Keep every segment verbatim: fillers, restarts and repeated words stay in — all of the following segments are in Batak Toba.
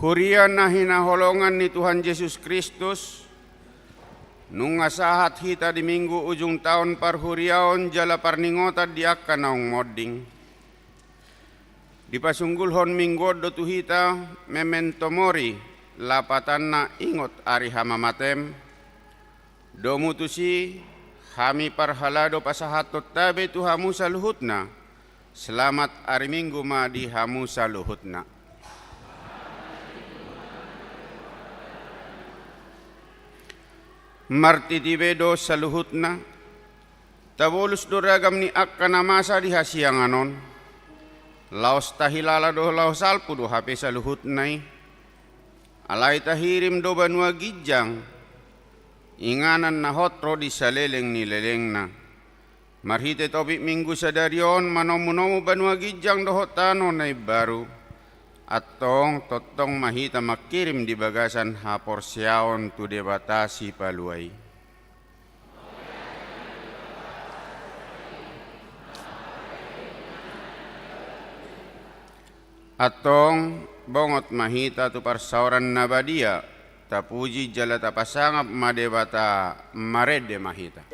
Huria na hinaholongan ni Tuhan Jesus Kristus, nunga sahat hita di Minggu ujung taon parhuriaon jala parningotan di angka naung monding. Dipasungguhon Minggu on do tu hita memento mori, lapatanna ingot ari hamamatem. Domu tusi, hami parhalado pasahathon tabe tu hamu saluhutna. Selamat ari Minggu ma di hamu saluhutna. Martiti be do saluhutna. Tabolus do ragam ni angka na masa di hasiangan on. Laos tahilala do, laos salpu do hape saluhutna i. Alai tahirim do banua ginjang, inganan na hot ro di saleleng ni lelengna. Marhite topik Minggu sadari on, manomunomu banua ginjang dohot tano na imbaru. Antong tongtong ma hita mangkirim di bagasan haporseaon tu Debata Sipalua i. Antong bongot ma hita tu parsaoran na badia, tapuji jala tapasangap ma Debata. Marende ma hita.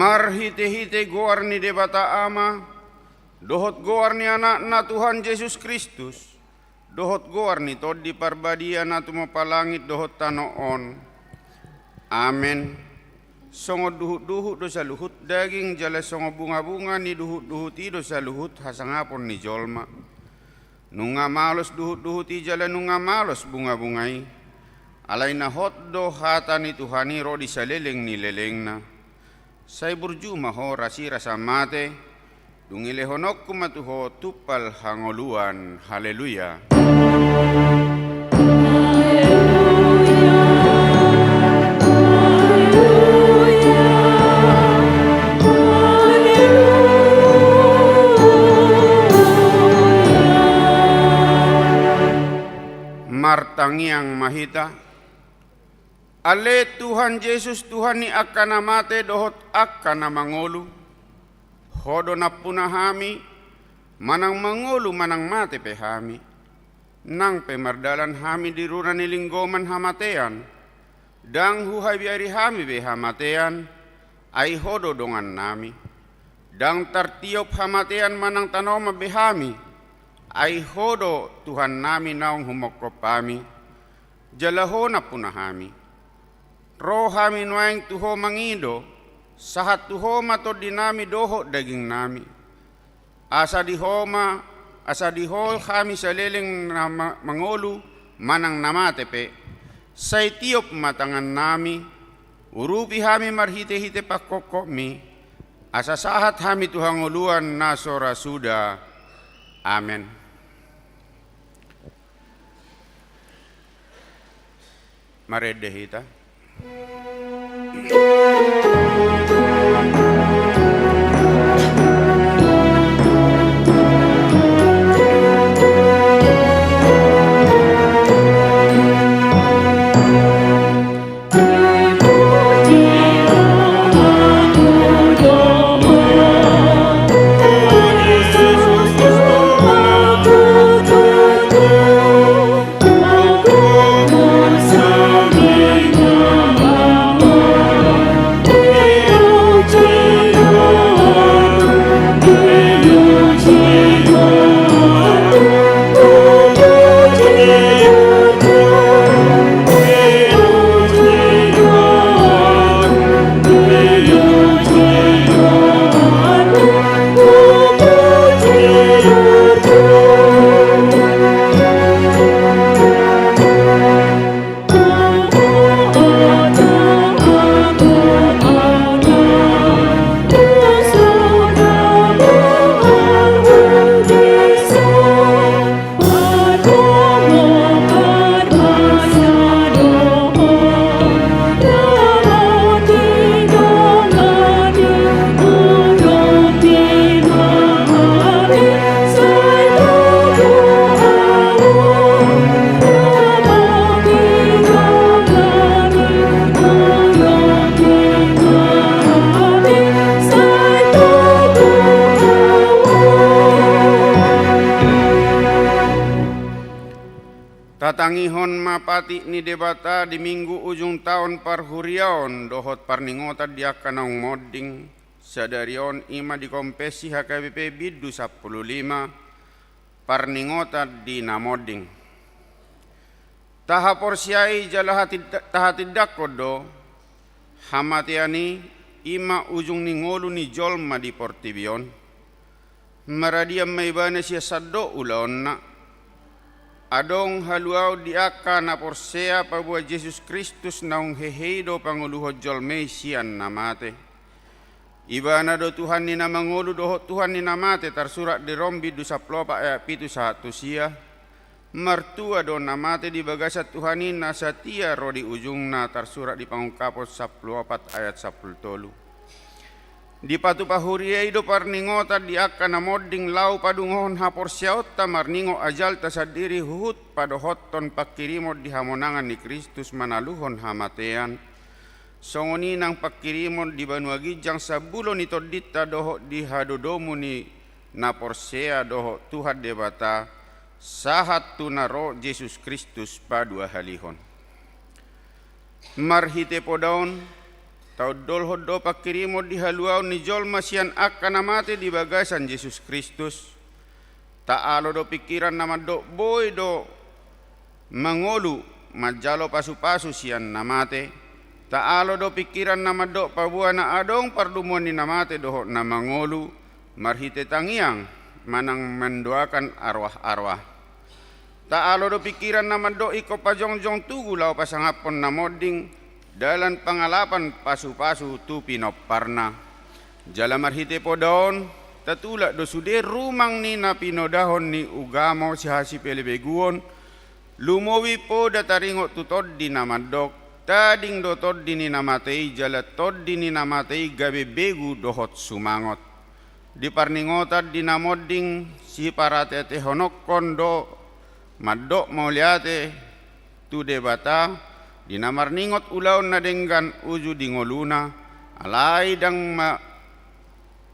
Marhitehite goar ni Debata Ama, dohot goar ni Anakna Tuhan Jesus Kristus, dohot goar ni Tondi Parbadia na tumompa langit dohot tano on. Amen. Songon duhutduhut do saluhut daging, jala songon bungabunga ni duhutduhut i do saluhut hasangapon ni jolma. Nunga malos duhutduhut i jala nunga malos bungabunga i. Alai na hot do hata ni Tuhan i ro di saleleng ni lelengna. Sai burju ma ho rasirasa mate, dung i lehononku ma tu ho tumpal hangoluan. Haleluya. Martangiang ma hita. Ale Tuhan Jesus, Tuhan ni angka na mate dohot angka na mangolu, Ho do nampuna hami, manang mangolu manang mate pe hami. Nang pe mardalan hami di rura ni linggoman hamatean, ndang huhabiari hami be hamatean, ai Ho do dongannami. Ndang tartiop hamatean manang tanoman be hami, ai Ho do Tuhannami naung humongkop hami, jala Ho nampuna hami. Ro hami nuaeng tu Ho mangido, sahat tu Ho ma tondinami dohot dagingnami. Asa di Ho ma, asa di Ho hami saleleng na ma-, mangolu manang na mate pe. Sai tiop ma tangannami, urupi hami marhite-hite pangkopkopmi, asa sahat hami tu hangoluan na so ra suda. Amen. Marende hita. Tatangihon ma patik ni Debata di Minggu ujung taon parhuriaon dohot parningotan di angka naung monding sadari on, i ma di Konfessi H K B P bindu sampulu lima, parningotan di na monding. Tahaporseai jala hatid-, tahatindangkon do, hamatean i, i ma ujung ni ngolu ni jolma di portibi on. Maradian ma ibana sian sandok ulaonna. Adong haluaon di angka na porsea paboa Jesus Kristus naung hehe i do pangoluhon jolma i sian na mate. Ibana do Tuhan ni na mangolu dohot Tuhan ni na mate, tarsurat di Rom bindu sampulu opat ayat pitu sahat tu sia. Martua do na mate di bagasan Tuhan i na satia ro di ujungna, tarsurat di Pangungkapon sampulu opat ayat sampulu tolu. Dipatupa huria i do parningotan di angka na monding laho padungahon haporseaonta marningot ajalta sandiri huhut padohothon pangkirimon di hamonangan ni Kristus manaluhon hamatean. Songon i nang pangkirimon di banua ginjang sambulo ni tondinta dohot di hadodomu ni na porsea dohot Tuhan Debata, sahat tu na ro Jesus Kristus paduahalihon. Marhite poda on, taondolhon do pangkirimon di haluaon ni jolma sian angka na mate di bagasan Jesus Kristus. Taalo do pingkiran na mandok boi do mangolu manjalo pasupasu sian na mate. Taalo do pingkiran na mandok paboa na adong pardomuan ni na mate dohot na mangolu marhite tangiang manang mendoakan arwah-arwah. Taalo do pingkiran na mandok ingkon pajongjong tugu laho pasangaphon na monding dalan pangalapan pasupasu tu pinomparna. Jala marhite poda on, tatulak do sude rumang ni na pinodahon ni ugamo sihasipelebeguon, lumobi poda taringot tu tondi na mandok, tading do tondi ni na mate i jala tondi ni na mate i gabe begu dohot sumangot. Di parningotan di na monding siparateatehononhon do mandok mauliate tu Debata, di na marningot ulaon na denggan uju di ngoluna, alai ndang ma-,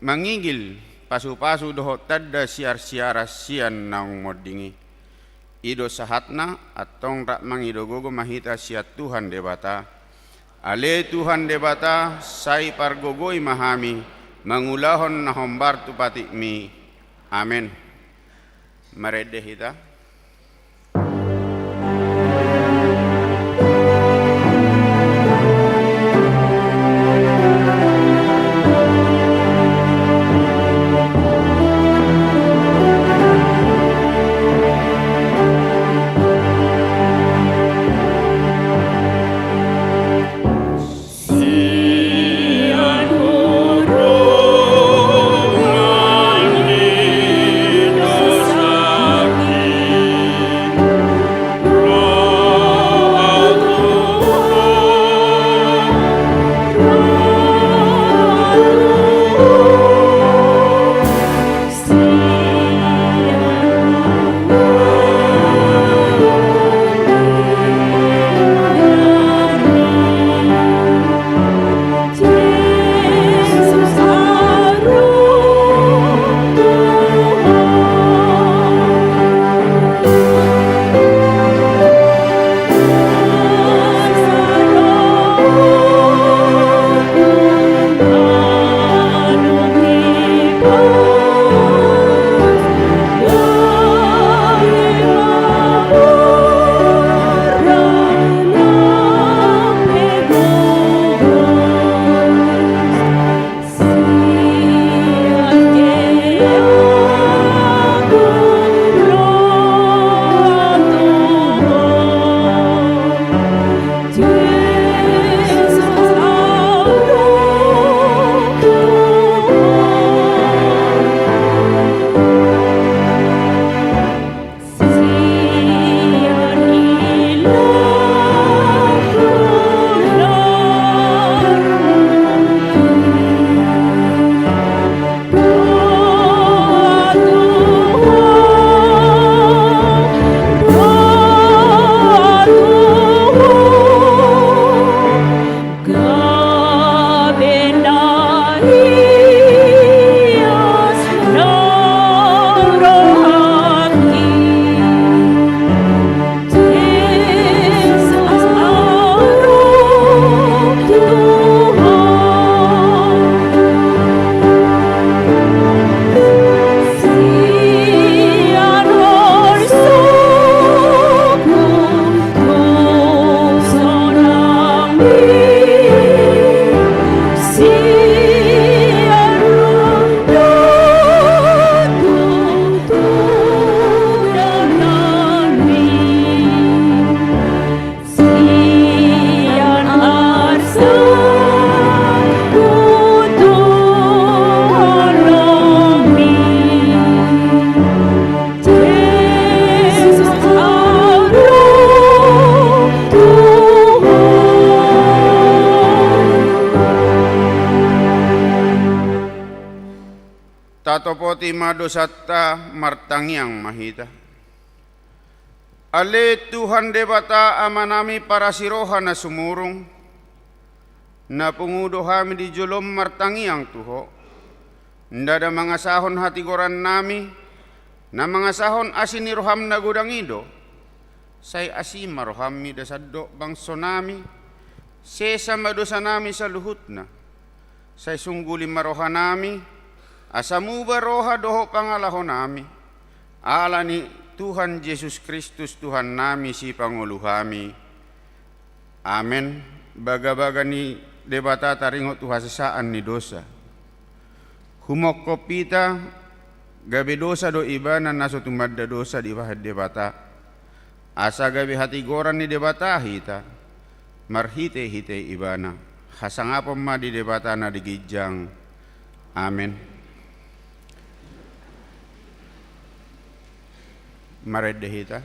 mangigil pasupasu dohot tanda siarsiaran sian naung monding i. I do sahatna, antong rap mangido gogo ma hita sian Tuhan Debata. Ale Tuhan Debata, sai pargogoi ma hami, mangulahon na hombar tu patikMi. Amen. Marende hita. Tatopoti ma dosanta, martangiang ma hita. Ale Tuhan Debata Amanami parasi roha na sumurung, na pungu do hami di jolom martangiang tu Ho. Ndada mangasahon hatigorannami, na mangasahon asi ni roham na godang i do. Sai asi ma roham mida sandok bangsonami, sesa ma dosanami saluhutna. Sai sungguli ma rohanami, asa muba roha dohot pangalahonami, ala ni Tuhan Jesus Kristus Tuhannami sipangolu hami. Amen. Bagabaga ni Debata taringot tu hasesaan ni dosa. Humongkop hita, gabe dosa do ibana na so tumanda dosa dibahen Debata. Asa gabe hatigoran ni Debata hita, marhitehite ibana. Hasangapon ma di Debata na di ginjang. Amen. Marende hita.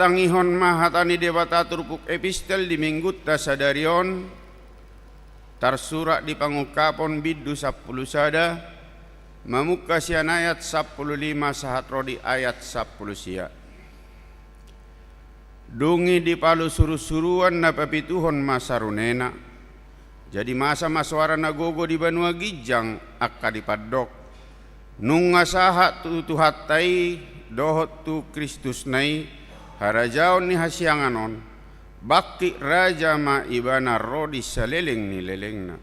Tangihon ma hata ni Debata turpuk epistel di minggunta sadari on, tarsurat di Pangungkapon bindu sampulu sada, mamungka sian ayat sampulu lima sahat ro di ayat sampulu sia. Dung i dipalua surusuruan na papituhon ma sarunena. Jadi masa ma soara na gogo di banua ginjang angka dipandok: Nunga sahat tu Tuhanta i dohot tu Kristusna i harajaon ni hasiangan on, bangkit raja ma ibana ro di saleleng ni lelengna.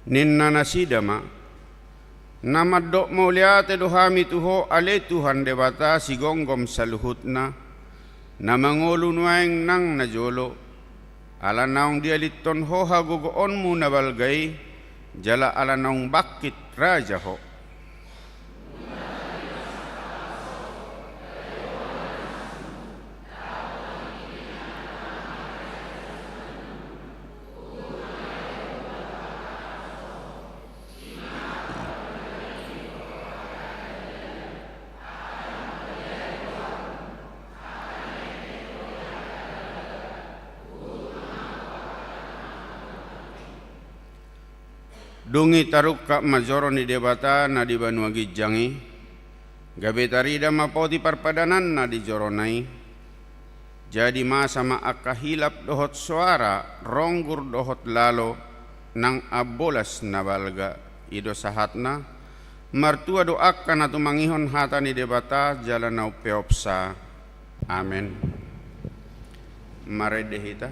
Ninna nasida ma: Na mandok mauliate do hami tu Ho ale Tuhan Debata sigomgom saluhutna, na mangolu nuaeng nang najolo, ala naung dialithon Ho hagogoonmu na balga i, jala ala naung bangkit raja Ho. Dung i tarungkap ma joro ni Debata na di banua ginjang i, gabe tarida ma poti parpadananna di jorona i. Jadi masa ma angka hilap dohot soara, ronggur dohot lalo, nang ambolas na balga. I do sahatna. Martua do angka na tumangihon hata ni Debata jala na umpeopsa. Amen. Marende hita.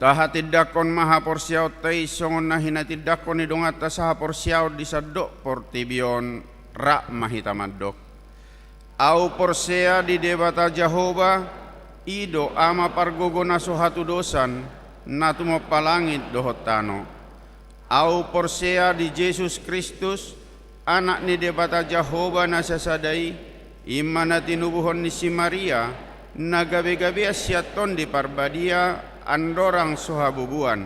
Tahatindangkon ma haporseaonta i songon na hinatindangkon ni donganta sahaporseaon di sandok portibi on. Rap ma hita mandok. Ahu porsea di Debata Jahowa, i do Ama pargogo na so hatudosan, na tumompa langit dohot tano. Ahu porsea di Jesus Kristus, Anak ni Debata Jahowa na sasada i, i ma na tinubuhon ni si Maria, na gabegabean sian Tondi Parbadia, andorang so habubuan.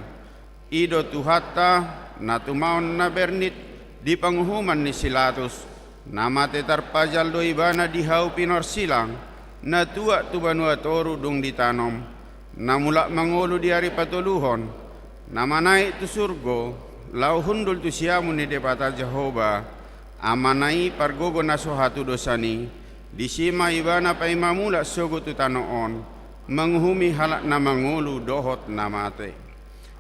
I do Tuhanta, na tumaon na bernit di panguhuman ni si Latus, na mate tarpajal do Ibana di hau pinorsilang, na tuat tu banua toru dung ditanom, na mulak mangolu di ari patoluhon, na manaek tu surgo, laho hundul tu siamun ni Debata Jahowa, Amana i pargogo na so hatudosan i, disi ma Ibana paima mulak sogot tu tano on, manguhumi halak na mangolu dohot na mate.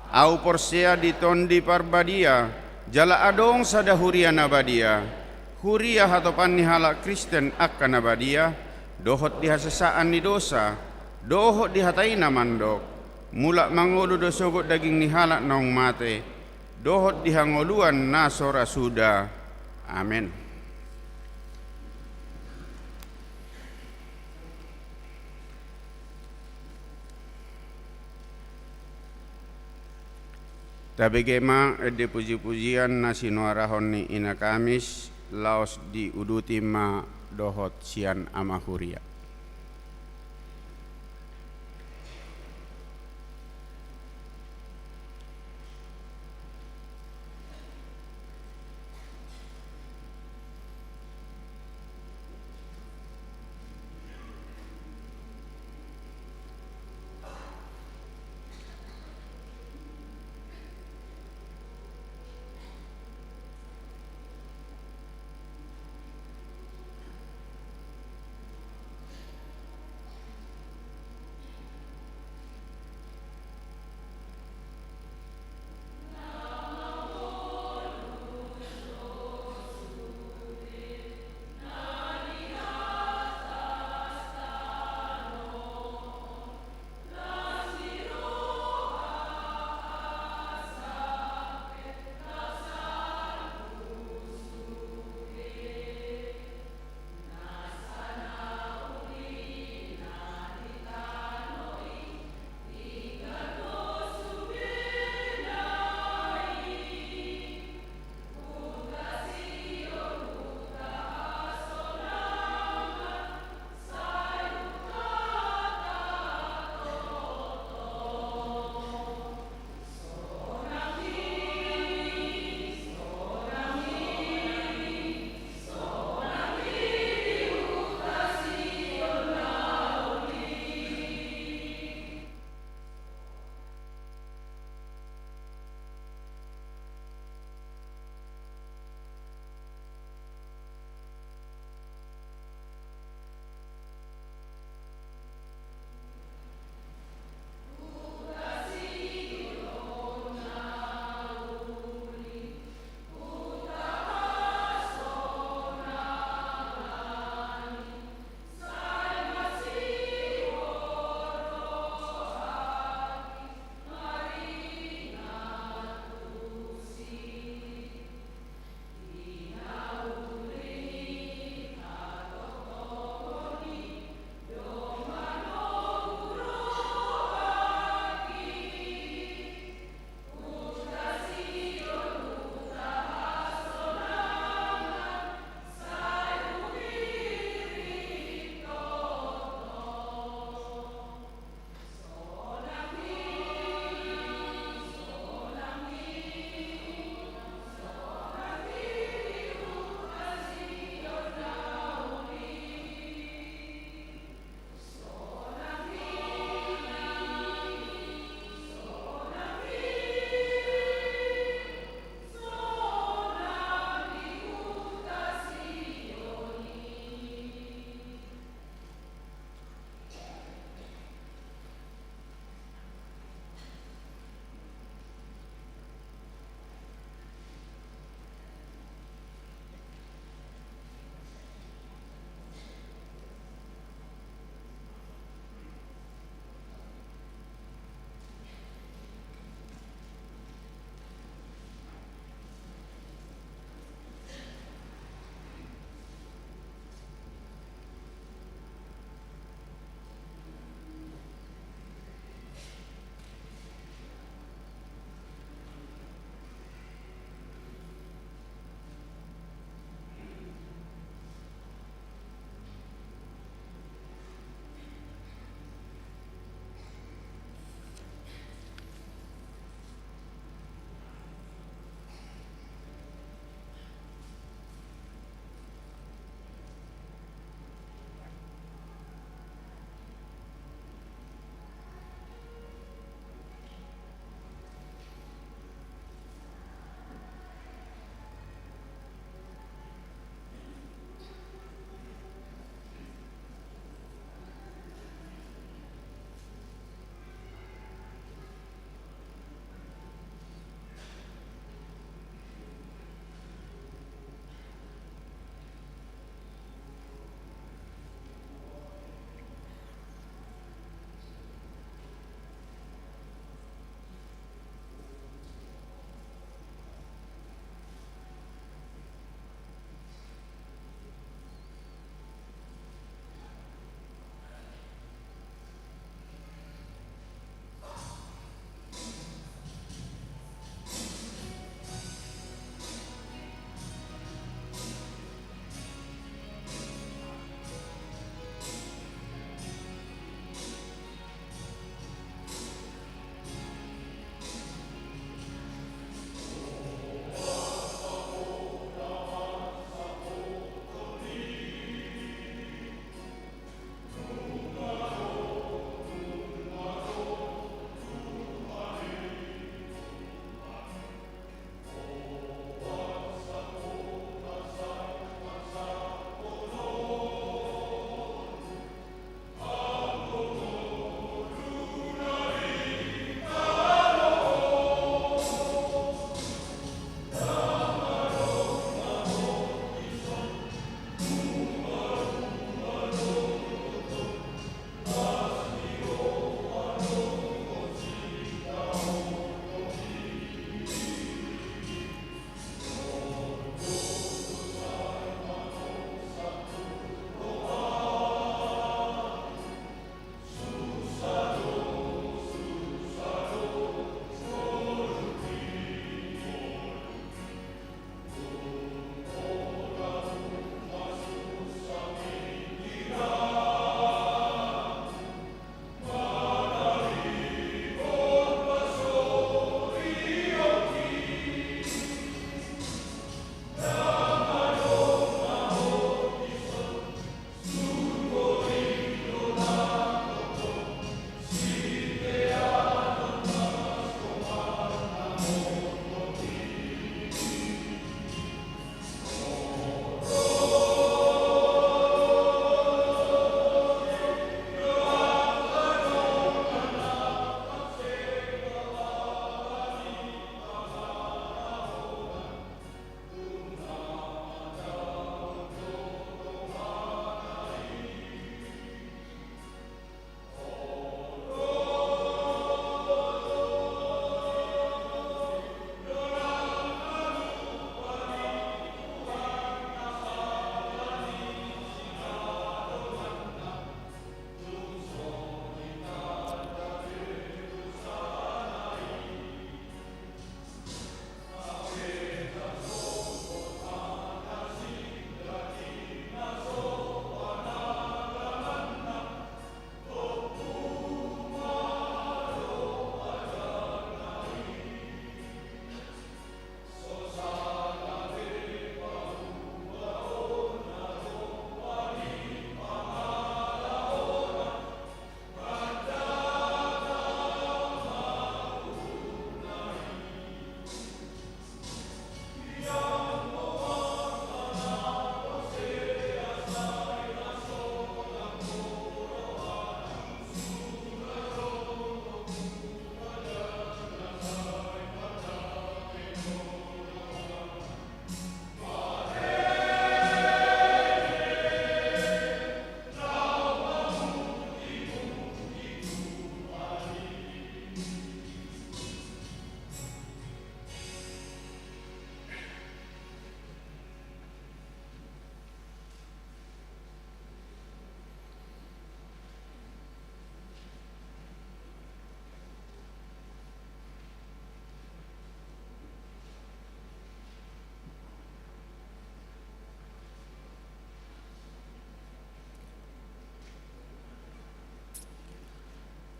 Ahu porsea di Tondi Parbadia, jala adong sada huria na badia, huria hatopan ni halak Kristen angka na badia, dohot di hasesaan ni dosa, dohot di hata i na mandok, mulak mangolu do sogot daging ni halak naung mate, dohot di hangoluan na so ra suda. Amen. Tabege ma ende pujipujian na sinuarahon ni Ina Kamis, laos diuduti ma dohot sian Ama Huria.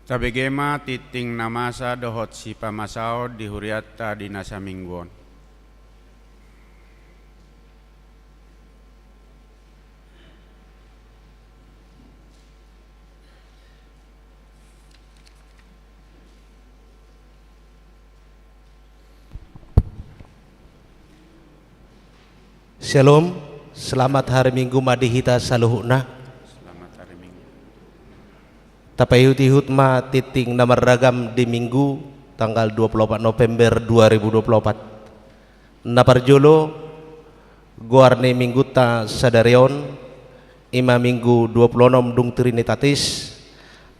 Tabege ma tingting na masa dohot sipamasaon di hurianta di na saminggu on. Syalom, selamat hari Minggu ma di hita saluhutna. Selamat hari Minggu. Tapaihut-ihut ma tingting na marragam di Minggu tanggal dua puluh opat November dua ribu dua puluh opat. Na parjolo, goar ni Minggunta sadari on, i ma Minggu dua puluh onom dung Trinitatis,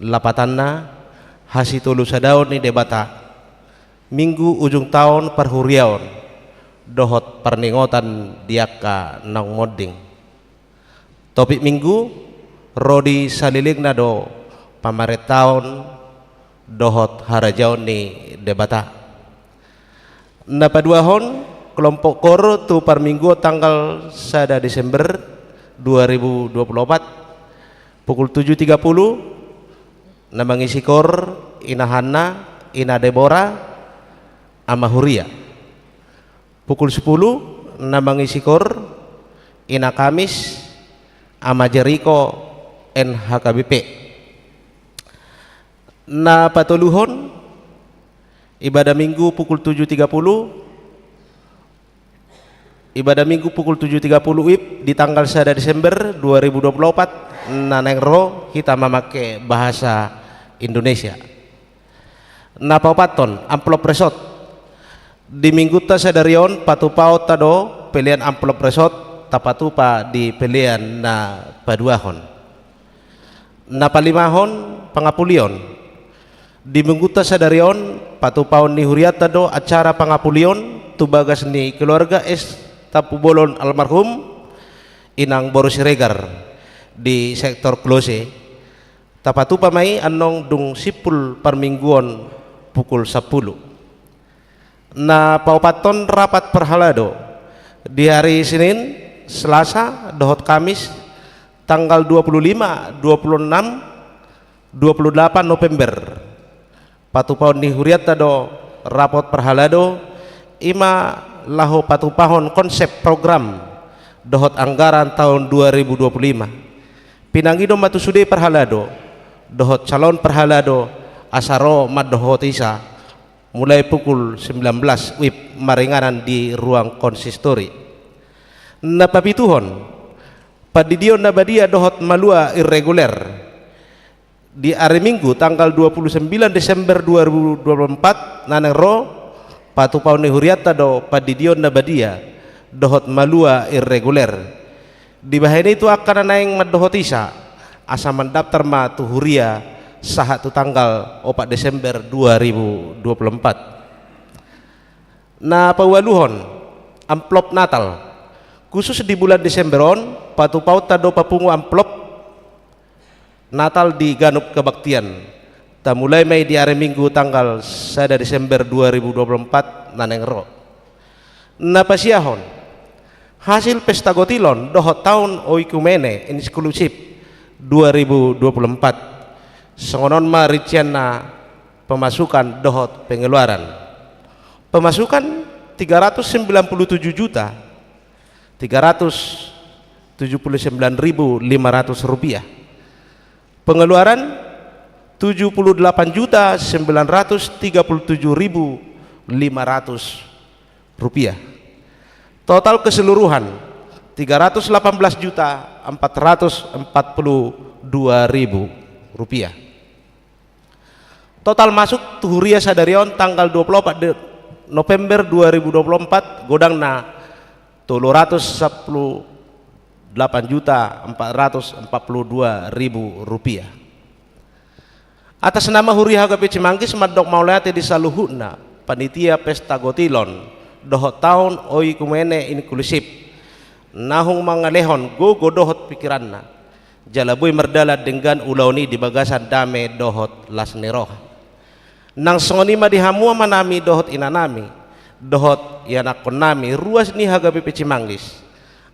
lapatanna, hasitolusadaon ni Debata, Minggu ujung taon parhuriaon, dohot parningotan di angka naung monding. Topik Minggu, ro di salelengna do pamarentaon dohot harajaon ni Debata. Na paduahon, kelompok koor tu parmingguon tanggal sada Desember dua ribu dua puluh opat, pukul tujuh tiga puluh, na mangisi koor, Ina Hanna, Ina Debora, Ama Huria. Pukul sepuluh, na mangisi koor, Ina Kamis, Ama Jeriko, N H K B P. Na patoluhon, ibadah Minggu pukul tujuh tiga puluh, ibadah Minggu pukul tujuh tiga puluh WIB di tanggal sada Desember dua ribu dua puluh opat, na naeng ro hita mamake bahasa Indonesia. Na paopathon, amplop resort. Di Minggunta sadari on, patupaonta do pelean amplop resort, tapatupa di pelean na paduahon. Na palimahon, pangapulion. Di Minggunta sadari on, patupaon ni hurianta do acara pangapulion tu bagas ni keluarga S Tampubolon almarhum, Inang Boru Siregar, di sektor Klose. Tapatupa ma i annon dung simpul parmingguon pukul sampulu. Na paopathon, rapat parhalado di hari Senin, Selasa, dohot Kamis, tanggal dua puluh lima, dua puluh enam, dua puluh delapan November. Patupaon ni hurianta do rapat parhalado, i ma laho patupahon konsep program dohot anggaran taon dua ribu dua puluh lima. Pinangido ma tu sude parhalado dohot calon parhalado asa ro mandohoti sa, mulai pukul sembilan belas WIB maringanan di ruang konsistori. Na papituhon, pandidion na badia dohot malua irreguler. Di ari Minggu tanggal dua puluh sembilan Desember dua ribu dua puluh empat, na naeng ro, patupaon ni hurianta do pandidion na badia dohot malua irreguler. Dibahen i tu angka na naeng mandohoti sa, asa mandaptar ma tu huria sahat tu tanggal opat Desember dua ribu dua puluh empat. Na paualuhon, amplop Natal. Khusus di bulan Desember on, patupaonta do papungu amplop Natal di ganup kebaktian. Tamulai ma i di ari Minggu tanggal sada Desember dua ribu dua puluh empat na naeng ro. Na pasiahon, hasil pesta gotilon dohot taon oikumene inklusif dua ribu dua puluh empat. Songon on ma rincianna pemasukan dohot pengeluaran. Pemasukan tiga ratus sembilan puluh tujuh juta tiga ratus tujuh puluh sembilan ribu lima ratus rupiah. Pengeluaran tujuh puluh delapan juta sembilan ratus tiga puluh tujuh ribu lima ratus rupiah. Total keseluruhan tiga ratus delapan belas juta empat ratus empat puluh dua ribu rupiah. Total masuk tu huria sadari on tanggal dua puluh opat de-, November dua ribu dua puluh empat, godangna tolu ratus sapuluh delapan juta empat ratus empat puluh dua ribu rupiah. Atas nama huria H K B P Cimanggis mandok mauliate di saluhutna panitia pesta gotilon dohot taon oikumene inklusif, naung mangalehon gogo dohot pikiranna, jala boi mardalan denggan ulaon i di bagasan dame dohot las ni roha. Nang songon i ma di hamu amanami dohot inanami, dohot ianakkonnami ruas ni H K B P Cimanggis.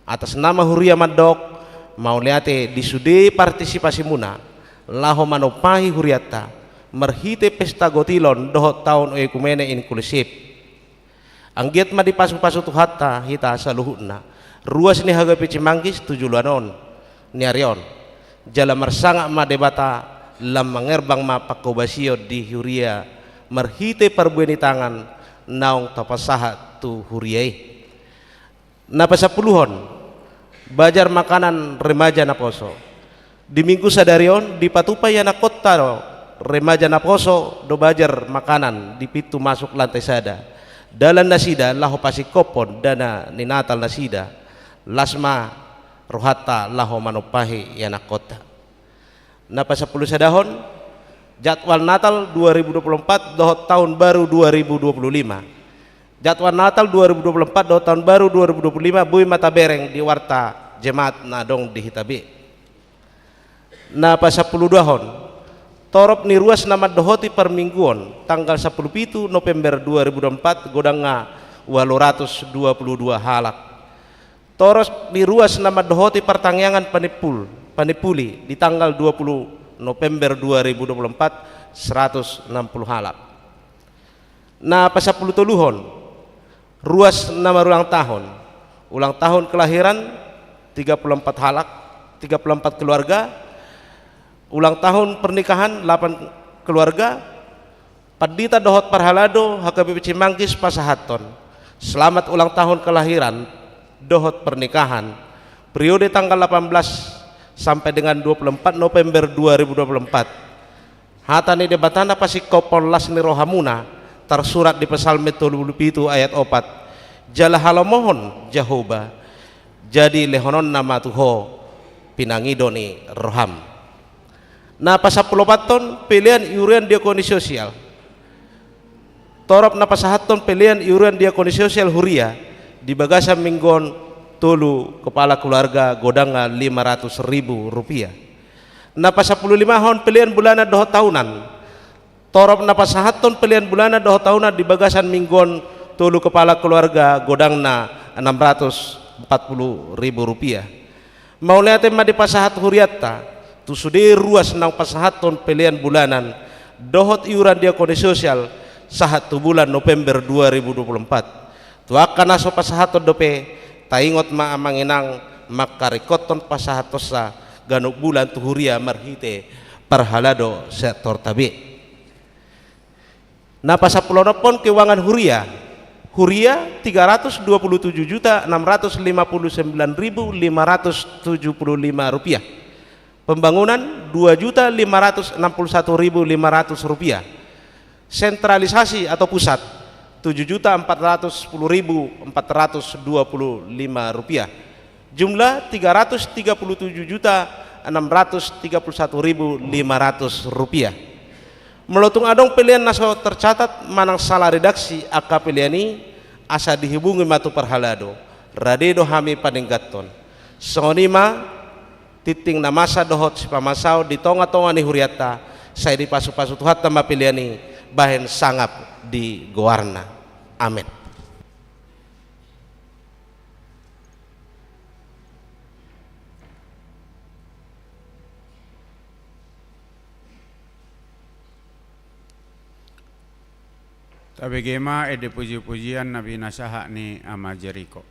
Atas nama huria mandok mauliate di sude partisipasimuna, laho manompahi hurianta, marhite pesta gotilon dohot taon ekumene inklusif. Anggiat ma dipasupasu Tuhanta hita saluhutna. Ruas ni H K B P Cimanggis tu joloan on, ni ari on. Jala marsangap ma Debata, lam mangerbang ma pangkobasion di huria marhite parbue ni tangan naung tapasahat tu huria i. Na pasampuluhon, bazar makanan remaja naposo. Di minggu sadari on dipatupa ianakhonta do remaja naposo do bazar makanan di pintu masuk lantai sada. Dalan nasida laho pasingkophon dana ni Natal nasida. Las ma rohanta laho manumpahi ianakhonta. Na pasampulusadahon, jadwal Natal dua ribu dua puluh empat dohot tahun baru dua ribu dua puluh lima. Jadwal Natal dua ribu dua puluh empat dohot tahun baru dua ribu dua puluh lima boi ma tabereng di warta jemaat na adong di hita be. Na pasampuluduahon, torop ni ruas na mandohoti parmingguon tanggal sampulu pitu November dua ribu dua puluh empat godangna ualu ratus dua puluh dua halak. Torop ni ruas na mandohoti partangiangan panimpul, panimpuli di tanggal dua puluh November dua ribu dua puluh empat, seratus enam puluh halak. Na pasampulutoluhon, ruas na marulang tahun. Ulang tahun kelahiran tiga puluh empat halak, tiga puluh empat keluarga. Ulang tahun pernikahan delapan keluarga. Pandita dohot parhalado H K B P Cimanggis pasahathon selamat ulang tahun kelahiran dohot pernikahan, periode tanggal delapan belas sampai dengan dua puluh empat November dua ribu dua puluh empat. Hata ni Debata na pasingkophon las ni rohamuna, tarsurat di Psalmen tolu puluh pitu ayat opat. Jala halomohon Jahowa, jadi lehononna ma tu ho pinangido ni roham. Na pasampuluopathon, pelean iurean diakoni sosial. Torop na pasahathon pelean iurean diakoni sosial huria di bagasan mingguon tolu kepala keluarga godangna lima ratus ribu rupiah. Na pasampululimahon, pelean bulanan dohot tahunan. Torop na pasahathon pelean bulanan dohot tahunan di bagasan mingguon tolu kepala keluarga godangna enam ratus empat puluh ribu rupiah. Mauliate ma dipasahat hurianta tu sude ruas naung pasahathon pelean bulanan dohot iuran diakoni sosial sahat tu bulan November dua ribu dua puluh empat. Tu angka na so pasahathon dope, taingot ma amang inang mangkaringkothon pasahathonsa ganup bulan tu huria marhite parhalado sektorta be. Na pasampuluonomhon, keuangan huria. Huria tiga ratus dua puluh tujuh juta enam ratus lima puluh sembilan ribu lima ratus tujuh puluh lima rupiah. Pembangunan dua juta lima ratus enam puluh satu ribu lima ratus rupiah. Sentralisasi atau pusat tujuh juta empat ratus sepuluh ribu empat ratus dua puluh lima rupiah. Jumlah tiga ratus tiga puluh tujuh juta enam ratus tiga puluh satu ribu lima ratus rupiah. Molo tung adong pelean na so tercatat manang sala redaksi angka pelean i, asa dihubungi ma tu parhalado, rade do hami paninggathon. Songon i ma tinting na masa dohot sipamasaon di tongatonga ni hurianta, sai dipasupasu Tuhanta ma pelean i bahen sangap di goarna. Amen. Tabege ma ende pujipujian na binasahat ni Ama Jeriko.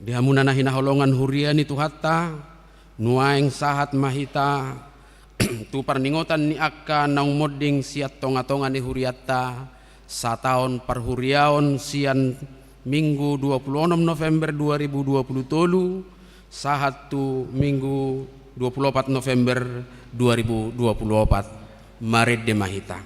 Di hamuna na hinaholongan huria ni Tuhanta, nuaeng sahat ma hita tu parningotan ni angka naung monding sian tonga-tonga ni hurianta, sataon parhuriaon sian Minggu dua puluh onom November dua ribu dua puluh tolu, sahat tu Minggu dua puluh opat November dua ribu dua puluh opat. Marende ma hita.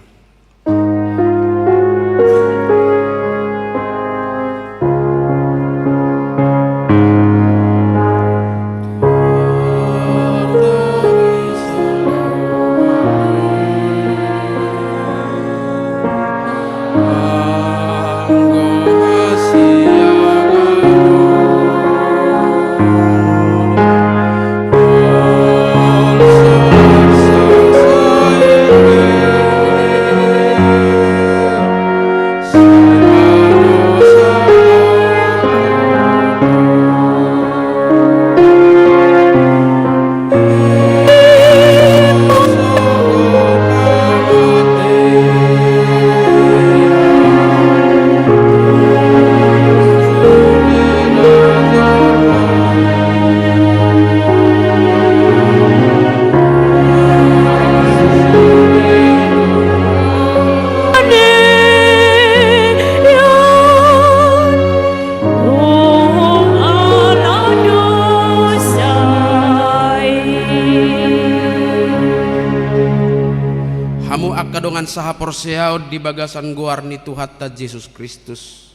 Hamu angka dongan sahaporseaon di bagasan goar ni Tuhanta Jesus Kristus.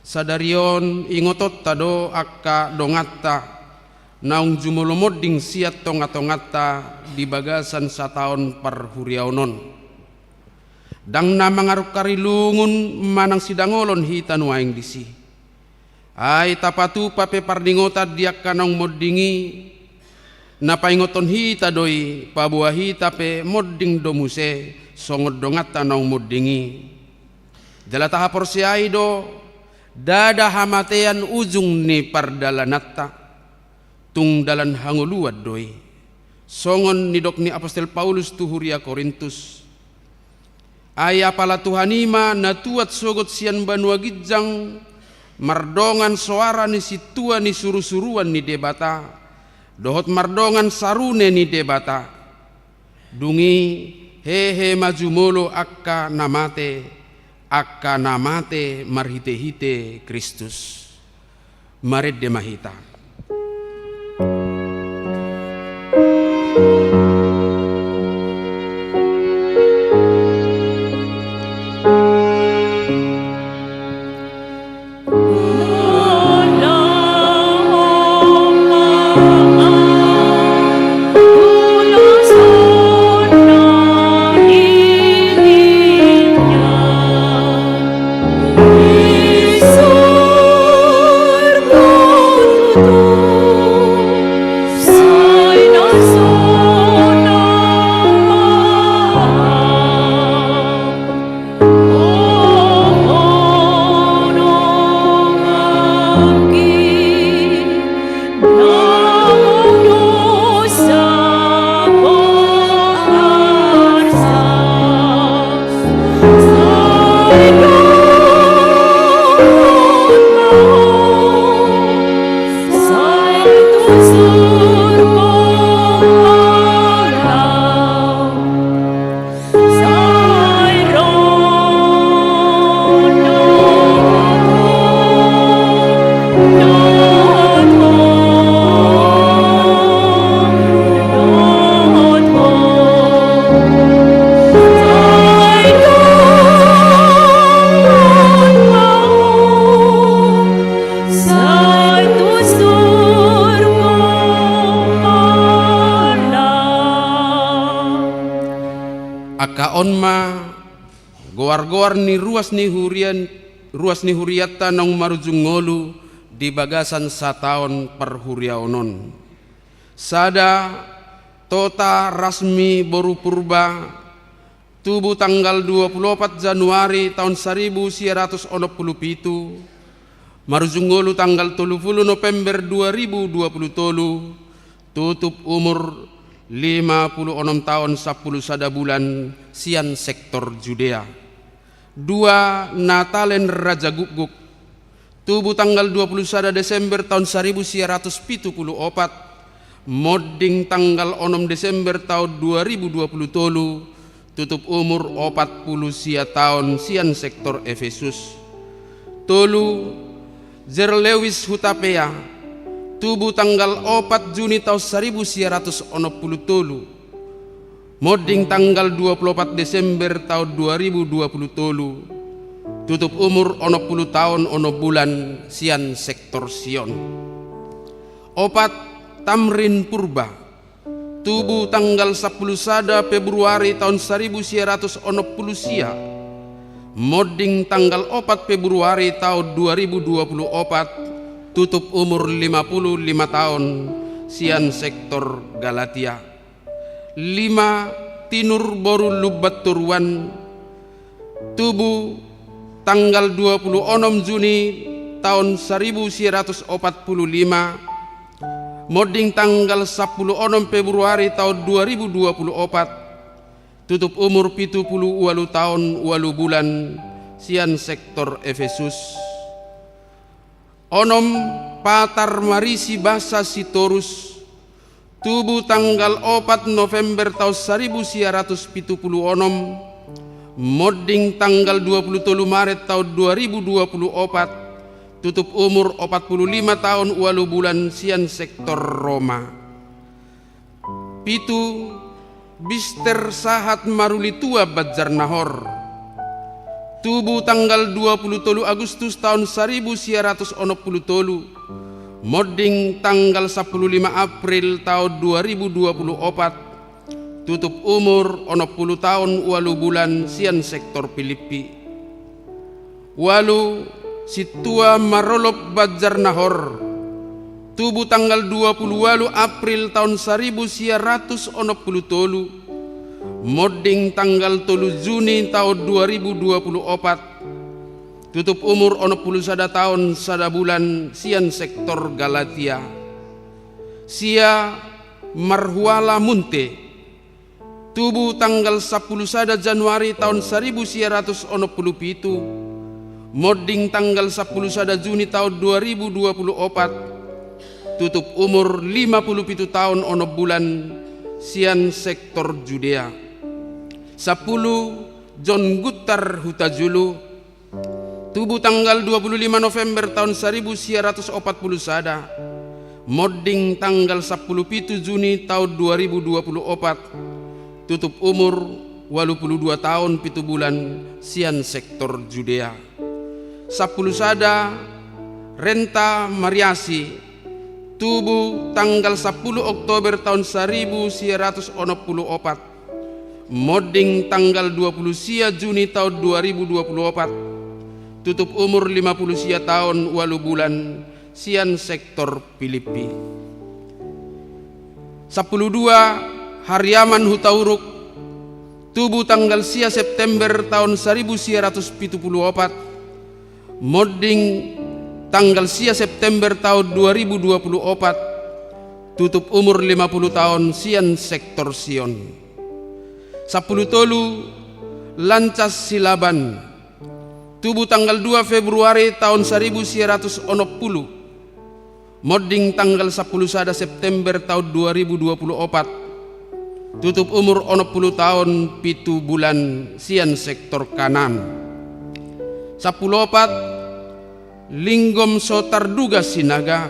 Sadari on ingotonta do angka donganta naung jumolo monding sian tonga-tonganta di bagasan sataon parhuriaon on. Ndang na mangarungkari lungun manang sidangolon hita nuaeng disi. Ai tapatupa pe parningotan di angka naung monding i, na paingothon hita do i, paboa hita pe monding do muse songon donganta naung monding i. Jala tahaporseai do, ndada hamatean ujung ni pardalananta, tung dalan hangoluan do i. Songon nidok ni apostel Paulus tu huria Korintus. Ai apala Tuhan i ma na tuat sogot sian banua ginjang, mardongan soara ni sintua ni suru-suruan ni Debata, dohot mardongan sarune ni Debata. Dung i hehe ma jumolo angka na mate, angka na mate marhite-hite Kristus. Marende ma hita. Angka on ma goar-goar ni ruas ni hurian, ruas ni hurianta naung marujung ngolu di bagasan sataon parhuriaon on. Sada, Tota Rasmi boru Purba, tubu tanggal dua puluh opat Januari taon saribu sia ratus onom pulu pitu, marujung ngolu tanggal tolu pulu November dua ribu dua pulu tolu, tutup umur lima pulu onom taon sampulu sada bulan, sian sektor Judea. Dua, Natalen Rajagukguk, Tubu tanggal dua pulu sada Desember taon saribu sia ratus pitu pulu opat, monding tanggal onom Desember taon dua ribu dua pulu tolu, tutup umur opat pulu sia taon, sian sektor Efesus. Tolu, Zer Lewis Hutapea, tubu tanggal opat Juni taon saribu sia ratus onom pulu tolu, monding tanggal dua pulu opat Desember taon dua ribu dua pulu tolu, tutup umur onom pulu taon onom bulan, sian sektor Sion. Opat, Tamrin Purba, tubu tanggal sampulu sada Februari taon saribu sia ratus onom pulu sia, monding tanggal opat Februari taon dua ribu dua pulu opat, tutup umur lima pulu lima taon, sian sektor Galatia. Lima, Tinur boru Lumbantoruan, tubu tanggal dua pulu onom Juni taon saribu sia ratus opat pulu lima, monding tanggal sampulu onom Februari taon dua ribu dua pulu opat, tutup umur pitu pulu ualu taon ualu bulan, sian sektor Efesus. Onom, Patar Marisi Basa Sitorus, tubu tanggal opat November taon saribu sia ratus pitu pulu onom, monding tanggal dua pulu tolu Maret taon dua ribu dua pulu opat, tutup umur opat pulu lima taon ualu bulan, sian sektor Roma. Pitu, Bister Sahat Marulitua Banjarnahor, tubu tanggal dua pulu tolu Agustus taon saribu sia ratus onom pulu tolu, monding tanggal sampulu lima April taon dua ribu dua pulu opat, tutup umur onom pulu taon ualu bulan, sian sektor Pilippi. Ualu, Sintua Marolop Banjarnahor, tubu tanggal dua pulu ualu April taon saribu sia ratus onom pulu tolu, monding tanggal tolu Juni taon dua ribu dua pulu opat, tutup umur onom pulu sada taon sada bulan, sian sektor Galatia. Sia, Marhuala Munte, tubu tanggal sampulu sada Januari taon saribu sia ratus onom pulu pitu, monding tanggal sampulu sada Juni taon dua ribu dua pulu opat, tutup umur lima pulu pitu taon onom bulan, sian sektor Judea. Sampulu, John Guntar Hutajulu, tubu tanggal dua pulu lima November taon saribu sia ratus opat pulu sada, monding tanggal sampulu pitu Juni taon dua ribu dua pulu opat, tutup umur ualu pulu dua taon pitu bulan, sian sektor Judea. Sampulu sada, Renta Mariasi, tubu tanggal sampulu Oktober taon saribu sia ratus onom pulu opat, monding tanggal dua pulu sia Juni taon dua ribu dua pulu opat, tutup umur lima pulu sia taon ualu bulan, sian sektor Pilippi. Sampulu dua, Hariaman Hutauruk, tubu tanggal sia September taon saribu sia ratus pitu pulu opat, monding tanggal sia September taon dua ribu dua pulu opat, tutup umur lima pulu taon, sian sektor Sion. Sampulu tolu, Lancas Silaban, tubu tanggal dua Februari taon saribu sia ratus onom pulu, monding tanggal sampulu sada September taon dua ribu dua pulu opat, tutup umur onom pulu taon pitu bulan, sian sektor Kanan. Sampulu opat, Linggom Sotarduga Sinaga,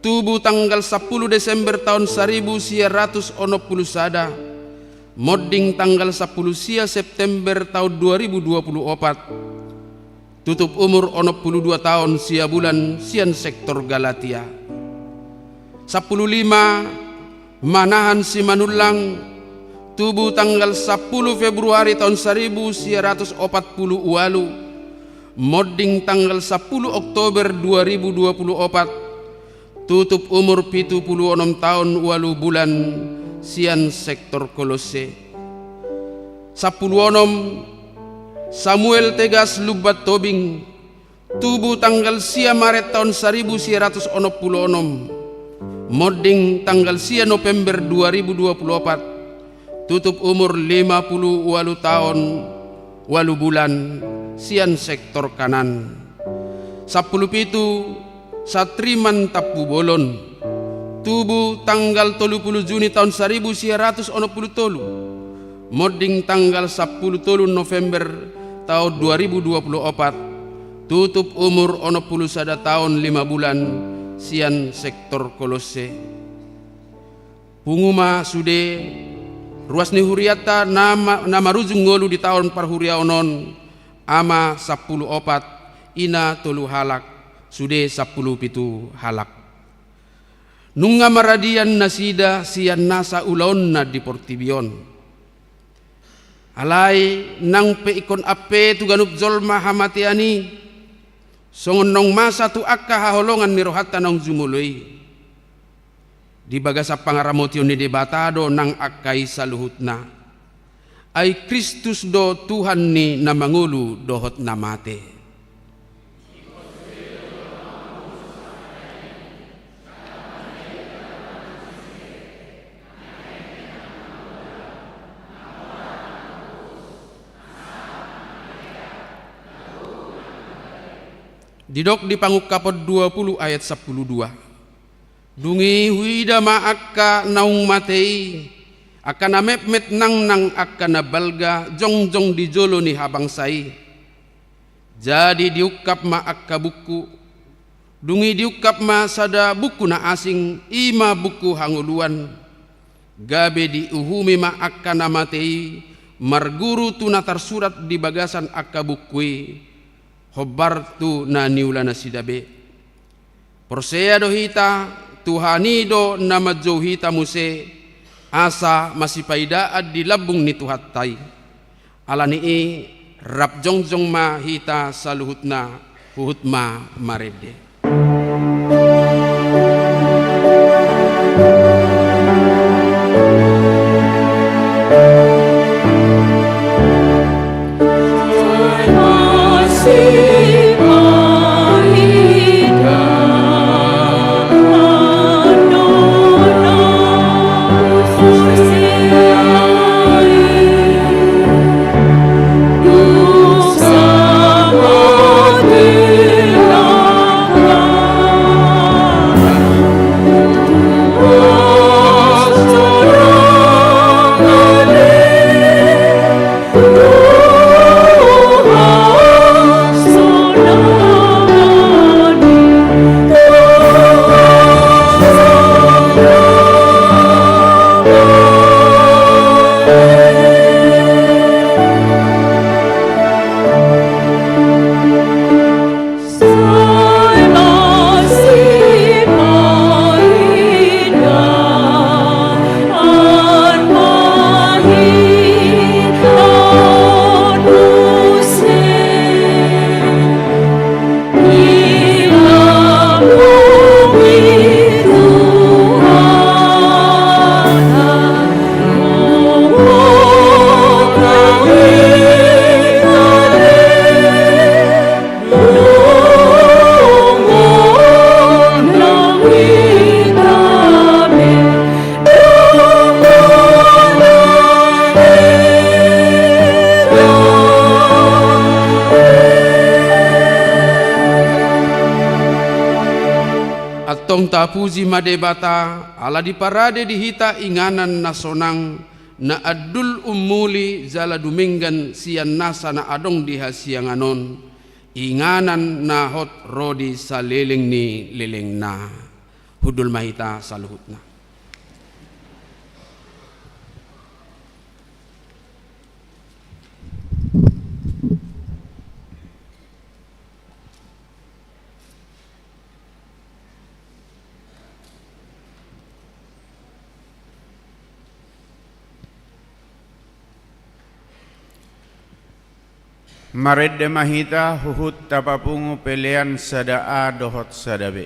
tubu tanggal sampulu Desember taon saribu sia ratus onom pulu sada, monding tanggal sampulu sia September taon dua ribu dua pulu opat, tutup umur onom pulu dua taon sia bulan, sian sektor Galatia. Sampulu lima, Manahan Simanullang, tubu tanggal sampulu Februari taon saribu sia ratus opat pulu ualu, monding tanggal sampulu Oktober dua ribu dua pulu opat, tutup umur pitu pulu onom taon ualu bulan, sian sektor Kolosse. Sampulu onom, Samuel Tegas Lumbantobing, tubu tanggal sia Maret taon saribu sia ratus onom pulu onom, monding tanggal sia November dua ribu dua pulu opat, tutup umur lima pulu ualu taon ualu bulan, sian sektor Kanan. Sampulu pitu, Satriman Tampubolon. Tubu tanggal tolu pulu Juni taon saribu sia ratus onom pulu tolu. Monding tanggal sampulu tolu November taon dua ribu dua pulu opat. Tutup umur onom pulu sada taon lima bulan sian sektor Kolosse. Pungu ma sude, ruas ni hurianta na ma-, na marujung ngolu di taon parhuriaon on, ama sampulu opat, ina tolu halak, sude sampulu pitu halak. Nunga maradian nasida sian nasa ulaonna di portibi on. Alai nang pe ingkon ampe tu ganup jolma hamatean i, songon naung masa tu angka haholongan ni rohanta naung jumolo i. Di bagasan pangaramotion ni Debata do nang angka i saluhutna. Ai Kristus do Tuhan ni na mangolu dohot na mate. Didok di Pangungkapon dua pulu ayat sampulu dua. Dung i huida ma angka naung mate i, angka na metmet nangnang angka na balga jongjong di jolo ni habangsa i. Jadi diungkap ma angka buku. Dung i diungkap ma sada buku na asing, i ma buku hangoluan. Gabe diuhumi ma angka na mate i marguru tu na tarsurat di bagasan angka buku i, hombar tu na niula nasida be. Porsea do hita, Tuhan i do na manjou hita muse, asa masipaidaan di lambung ni Tuhanta i. Ala ni i, rap jongjong ma hita saluhutna, huhut ma marende. Antong tapuji ma Debata, ala diparade di hita inganan na sonang, na andul ummuli jala dumenggan sian nasa na adong di hasiangan on, inganan na hot ro di saleleng ni lelengna. Hundul ma hita saluhutna. Marende ma hita huhut tapapungu pelean sada A dohot sada B.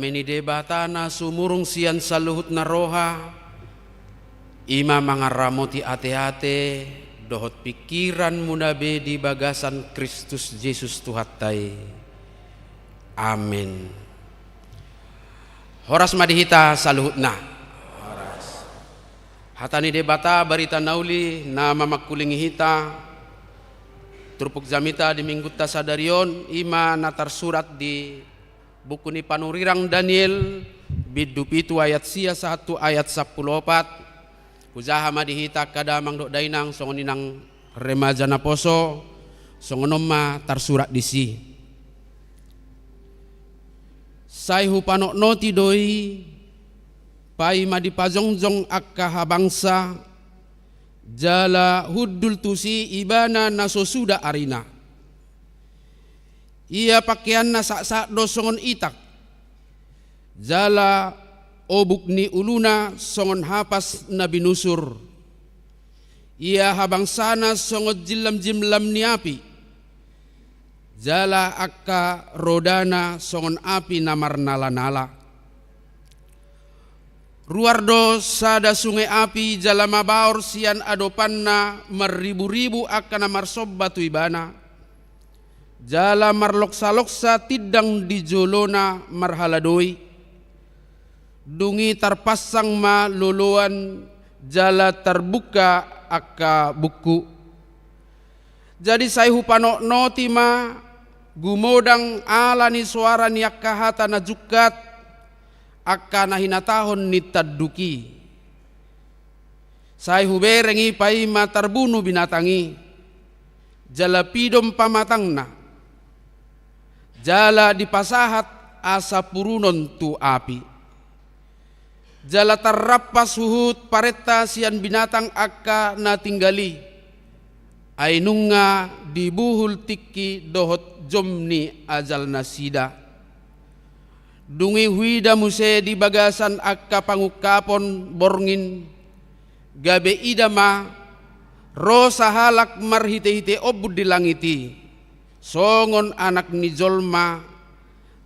Dame ni Debata na sumurung sian saluhutna roha, i ma mangaramoti ateate dohot pingkiranmuna be di bagasan Kristus Jesus Tuhanta i. Amen. Horas ma di hita saluhutna. Horas. Hata ni Debata, barita na uli na mamangkulingi hita, turpuk jamita di minggunta sadari on, i ma na tarsurat di buku ni panurirang Daniel, bindu pitu ayat sia sahat tu ayat sampulu opat. Hujaha ma di hita angka damang dohot dainang, songon i nang remaja naposo, songon on ma tarsurat disi. Sai hupanotnoti do i, paima dipajongjong angka habangsa, jala hundul tusi ibana na so suda arina. Ia pangkeanna saksak do songon itak, jala obuk ni uluna songon hapas na binusur. Ia habangsana songon jillamjillam ni api, jala angka rodana songon api na marnalanala. Ruar do sada sunge api jala mabaor sian adopanna marriburibu angka na marsomba tu ibana. Jala marloksaloksa tindang di jolona marhaladoi. Dung i tarpansang ma loloan jala tarbungka angka bungku. Jadi sai hupanotnoti ma, gumodang ala ni soara ni angka hata na jungkat, angka na hinatahon ni tanduk i. Sai hubereng i paima tarbunu binatang i, jala pidom pamatangna, jala dipasahat asa purunon tu api. Jala tarrampas huhut parenta sian binatang angka na tinggal i, ai nunga dibuhul tingki dohot jom ni ajalnasida. Dung i huida muse di bagasan angka pangungkapon borngin, gabe ida ma, ro sahalak marhitehite ombun di langit i, songon anak ni jolma,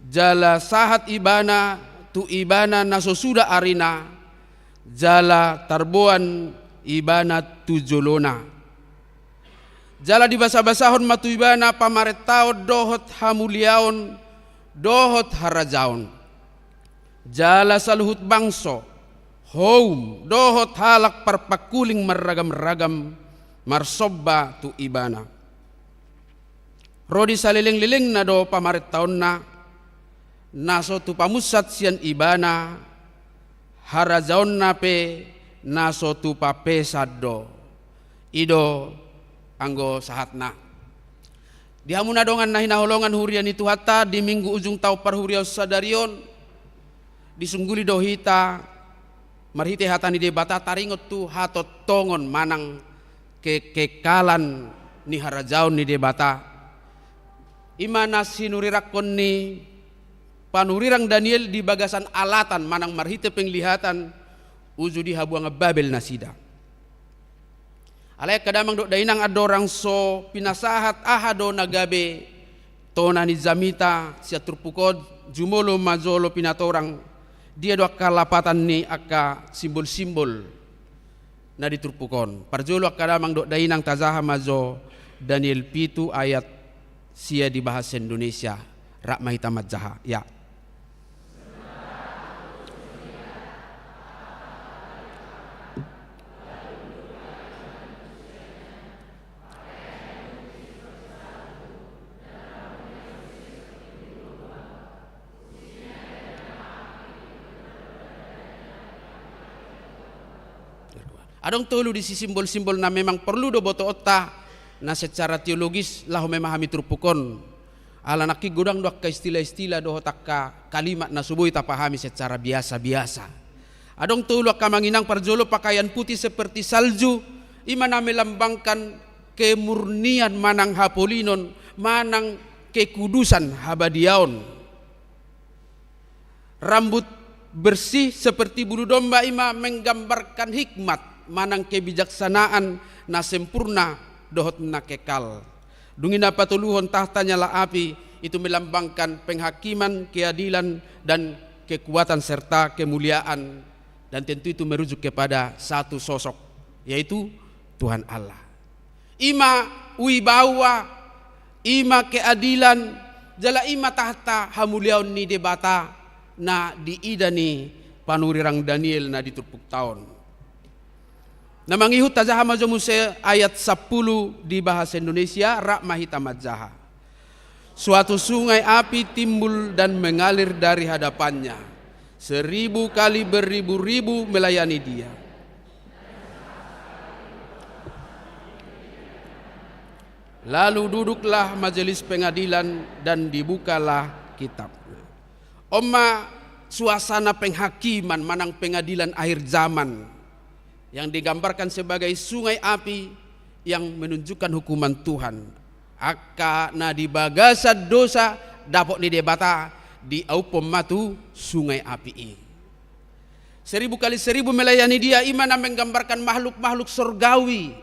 jala sahat ibana tu ibana na so suda arina, jala tarboan ibana tu jolona. Jala dibasabasahon ma tu ibana pamarentaon dohot hamuliaon dohot harajaon. Jala saluhut bangso, houm dohot halak parpangkuling marragamragam marsomba tu ibana. Ro di salelenglelengna do pamarentaonna, na so tupa munsat sian ibana, harajaonna pe na so tupa pesan do. I do anggo sahatna. Di hamu na dongan na hinaholongan huria ni Tuhanta, di minggu ujung taon parhuriaon sadari on, disungguli do hita marhite hata ni Debata taringot tu hatongtongon manang kekekalan ni harajaon ni Debata. I ma na sinurirangkon ni panurirang Daniel di bagasan alatan manang marhite penglihatan uju di habuangan Babel nasida. Alai angka damang dohot dainang, andorang so pinasahat aha do na gabe tona ni jamita sian turpuk on, jumolo ma jolo pinatorang dia do angka lapatan ni angka simbol-simbol na di turpuk on. Parjolo angka damang dohot dainang, tajaha ma jo Daniel pitu ayat sia di bahasa Indonesia. Rap ma hita manjaha. Ya. Adong tolu disi simbol-simbol na memang porlu do botoonta na secara teologis laho memahami turpuk on. Ala nangkin godang do angka istilah-istilah dohot angka kalimat na so boi tapahami secara biasa-biasa. Adong tolu angka, amang inang, parjolo pakaian putih seperti salju, i ma na melambangkan kemurnian manang hapolinon manang kekudusan, habadiaon. Rambut bersih seperti bulu domba, i ma menggambarkan hikmat manang kebijaksanaan na sempurna dohot na kekal. Dung i na patoluhon tahta nyala api, itu melambangkan penghakiman, keadilan, dan kekuatan serta kemuliaan, dan tentu itu merujuk kepada satu sosok, yaitu Tuhan Allah. I ma wibawa, i ma keadilan, jala i ma tahta hamuliaon ni Debata na diida ni panurirang Daniel na di turpukta on. Na mangihut, tajaha ma jo muse ayat sampulu di bahasa Indonesia, rap ma hita manjaha. Suatu sungai api timbul dan mengalir dari hadapannya. Seribu kali beribu-ribu melayani dia. Lalu duduklah majelis pengadilan dan dibukalah kitab. On ma suasana penghakiman manang pengadilan akhir zaman yang digambarkan sebagai sungai api yang menunjukkan hukuman Tuhan. Angka na di bagasan dosa dapot ni Debata diauphon ma tu sungai api i. Seribu kali seribu melayani dia, i ma na menggambarkan makhluk-makhluk sorgawi,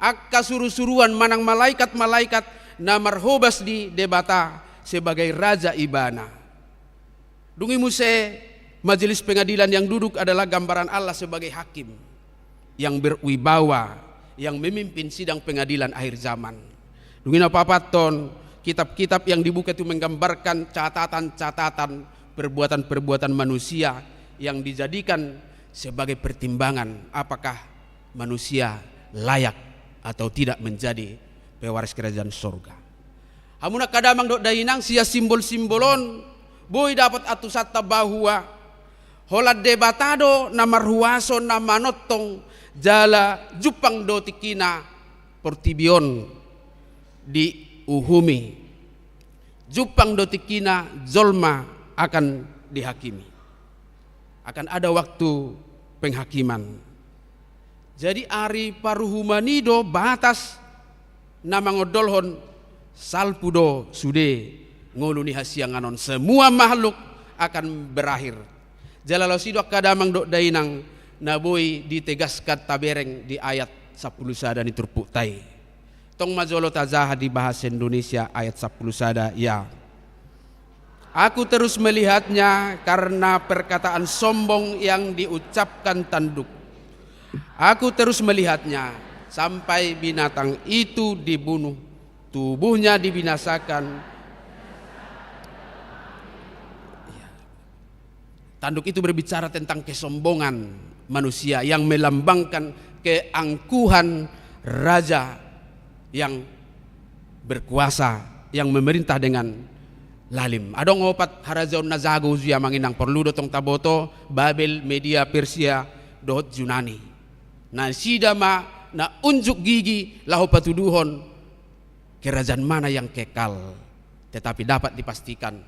angka surusuruan manang malaikat-malaikat na marhobas di Debata sebagai raja ibana. Dung i muse, majelis pengadilan yang duduk adalah gambaran Allah sebagai hakim yang berwibawa, yang memimpin sidang pengadilan akhir zaman. Dung i na paopathon, kitab-kitab yang dibuka itu menggambarkan catatan-catatan perbuatan-perbuatan manusia yang dijadikan sebagai pertimbangan apakah manusia layak atau tidak menjadi pewaris kerajaan sorga. Hamu angka damang dohot dainang, sian simbol-simbol on boi dapot antusanta bahwa holan Debata do na marhuaso, na manongtong, jala jumpang do tingkina portibi on diuhumi. Jumpang do tingkina jolma akan dihakimi. Akan ada waktu penghakiman. Jadi ari paruhuman i do batas na mangondolhon salpu do sude ngolu ni hasiangan on. Semua makhluk akan berakhir. Jala laos i do angka damang dohot dainang na boi ditegaskan tabereng di ayat sampulu sada ni turpukta i. Tong ma jolo tajaha di bahasa Indonesia ayat sampulu sada, ya. Aku terus melihatnya karena perkataan sombong yang diucapkan tanduk. Aku terus melihatnya sampai binatang itu dibunuh, tubuhnya dibinasakan. Ya. Tanduk itu berbicara tentang kesombongan manusia yang melambangkan keangkuhan raja yang berkuasa, yang memerintah dengan lalim. Adong opat harajaon na jago uju i, amang inang, porlu do tong taboto, Babel, Media, Persia, dohot Junani. Nasida ma na unjuk gigi laho patuduhon kerajaan mana yang kekal. Tetapi dapat dipastikan,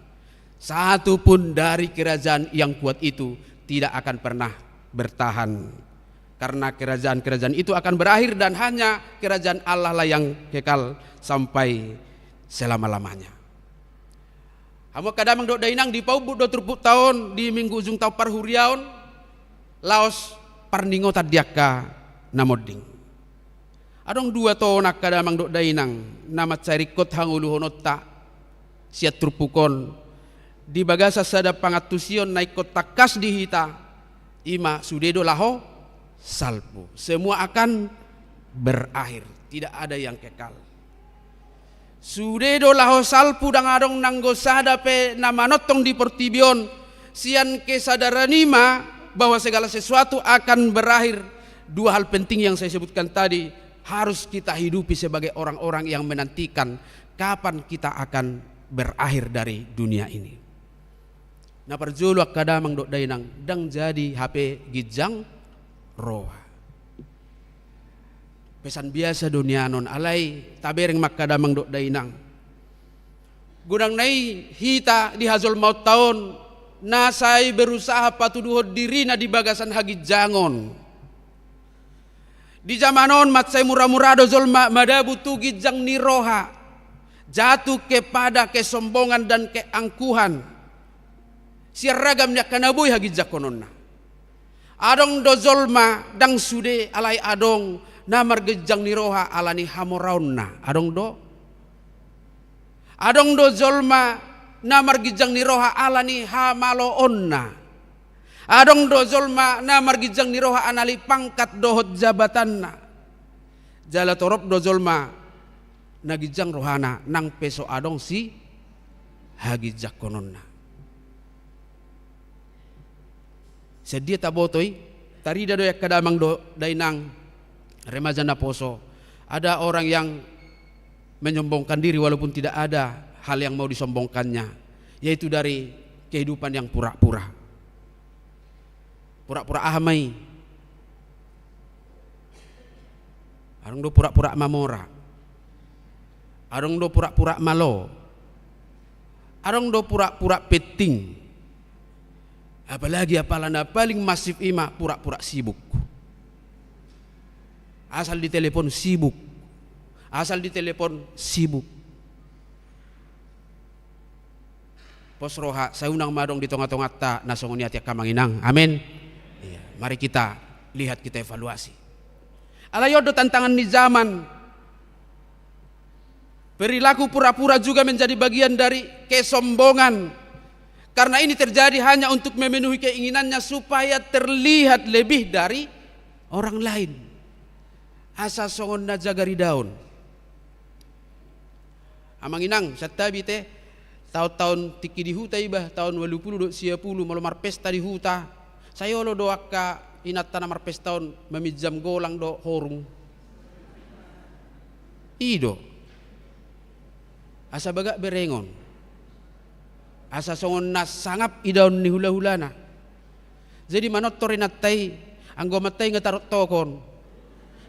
satu pun dari kerajaan yang kuat itu tidak akan pernah bertahan. Karena kerajaan-kerajaan itu akan berakhir dan hanya kerajaan Allah lah yang kekal sampai selama-lamanya. Hamu angka damang dohot dainang, dipaumbun do turpukta on di Minggu ujung taon parhuriaon, laos parningotan di angka na monding. Adong dua tona angka damang dohot dainang na mansai ringkot hangoluhononta sian turpuk on di bagasan sada pangantusion na ingkon tangkas di hita, i ma sude do laho salpu. Semua akan berakhir, tidak ada yang kekal. Sude do laho salpu, ndang adong nanggo sada pe na manongtong di portibi on. Sian kesadaran i ma bahwa segala sesuatu akan berakhir, dua hal penting yang saya sebutkan tadi harus kita hidupi sebagai orang-orang yang menantikan kapan kita akan berakhir dari dunia ini. Na parjolo angka damang dohot dainang, ndang jadi hape ginjang roha. Pesan biasa do nian on, alai tabereng ma angka damang dohot dainang. Godang nai hita di hajolmaonta on na sai berusaha patuduhon dirina di bagasan haginjangon. Di jaman on mansai mura-mura do jolma madabu tu ginjang ni roha, jatuh kepada kesombongan dan keangkuhan. Sian ragam ni angka na boi haginjangkononna. Adong do jolma ndang sude, alai adong na marginjang ni roha ala ni hamoraonna. Adong do. Adong do jolma na marginjang ni roha ala ni hamaloonna. Adong do jolma na marginjang ni roha alani pangkat dohot jabatanna. Jala torop do jolma na ginjang rohana nang pe so adong sihaginjangkononna. Sian dia taboto i, tarida do i angka damang dohot dainang, remaja naposo. Ada orang yang menyombongkan diri walaupun tidak ada hal yang mau disombongkannya, yaitu dari kehidupan yang pura-pura. Pura-pura aha ma i? Adong do pura-pura mamora. Adong do pura-pura malo. Adong do pura-pura penting. Apalagi apala na paling masif i ma pura-pura sibuk. Asal ditelepon sibuk. Asal ditelepon sibuk. Pos roha, sai unang ma adong di tonga-tonganta na songon i, ate angka amang inang. Amin. Iya, mari kita lihat, kita evaluasi. Alai on do tantangan ni zaman. Perilaku pura-pura juga menjadi bagian dari kesombongan. Karena ini terjadi hanya untuk memenuhi keinginannya supaya terlihat lebih dari orang lain. Asa songon na jagar idaon. Amang inang, santabi te, taon-taon tingki di huta iba, taon ualu pulu dohot sia pulu, molo marpesta di huta, sai olo do angka inanta na marpesta on maminjam golang dohot horung. I do. Asa bagak berengon. Asa songon na sangap idaon ni hula-hulana. Jadi manortor inanta i, anggo amanta i nga taroktokon.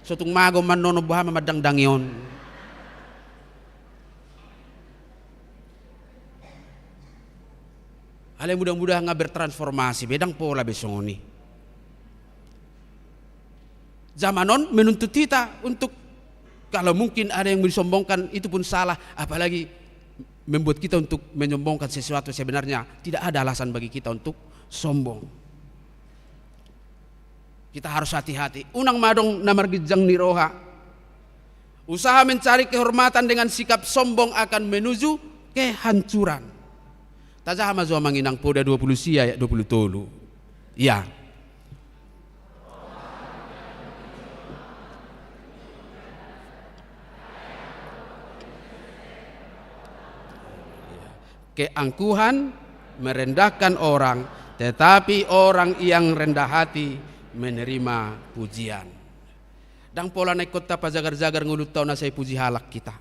So tung mago mannono, boha ma mandangdangi on. Alai mudah-mudahan nga bertransformasi be, ndang pola be songon i. Zaman on menuntut kita untuk, kalau mungkin ada yang mau disombongkan, itu pun salah, apalagi membuat kita untuk menyombongkan sesuatu. Sebenarnya tidak ada alasan bagi kita untuk sombong. Kita harus hati-hati. Unang ma adong na marginjang ni roha. Usaha mencari kehormatan dengan sikap sombong akan menuju kehancuran. Tajaha ma jo, amang inang, Poda dua pulu sia ayat dua pulu tolu. Iya. Keangkuhan merendahkan orang, tetapi orang yang rendah hati menerima pujian. Ndang pola na ingkon tapajagar-jagar ngolunta on asa dipuji halak hita.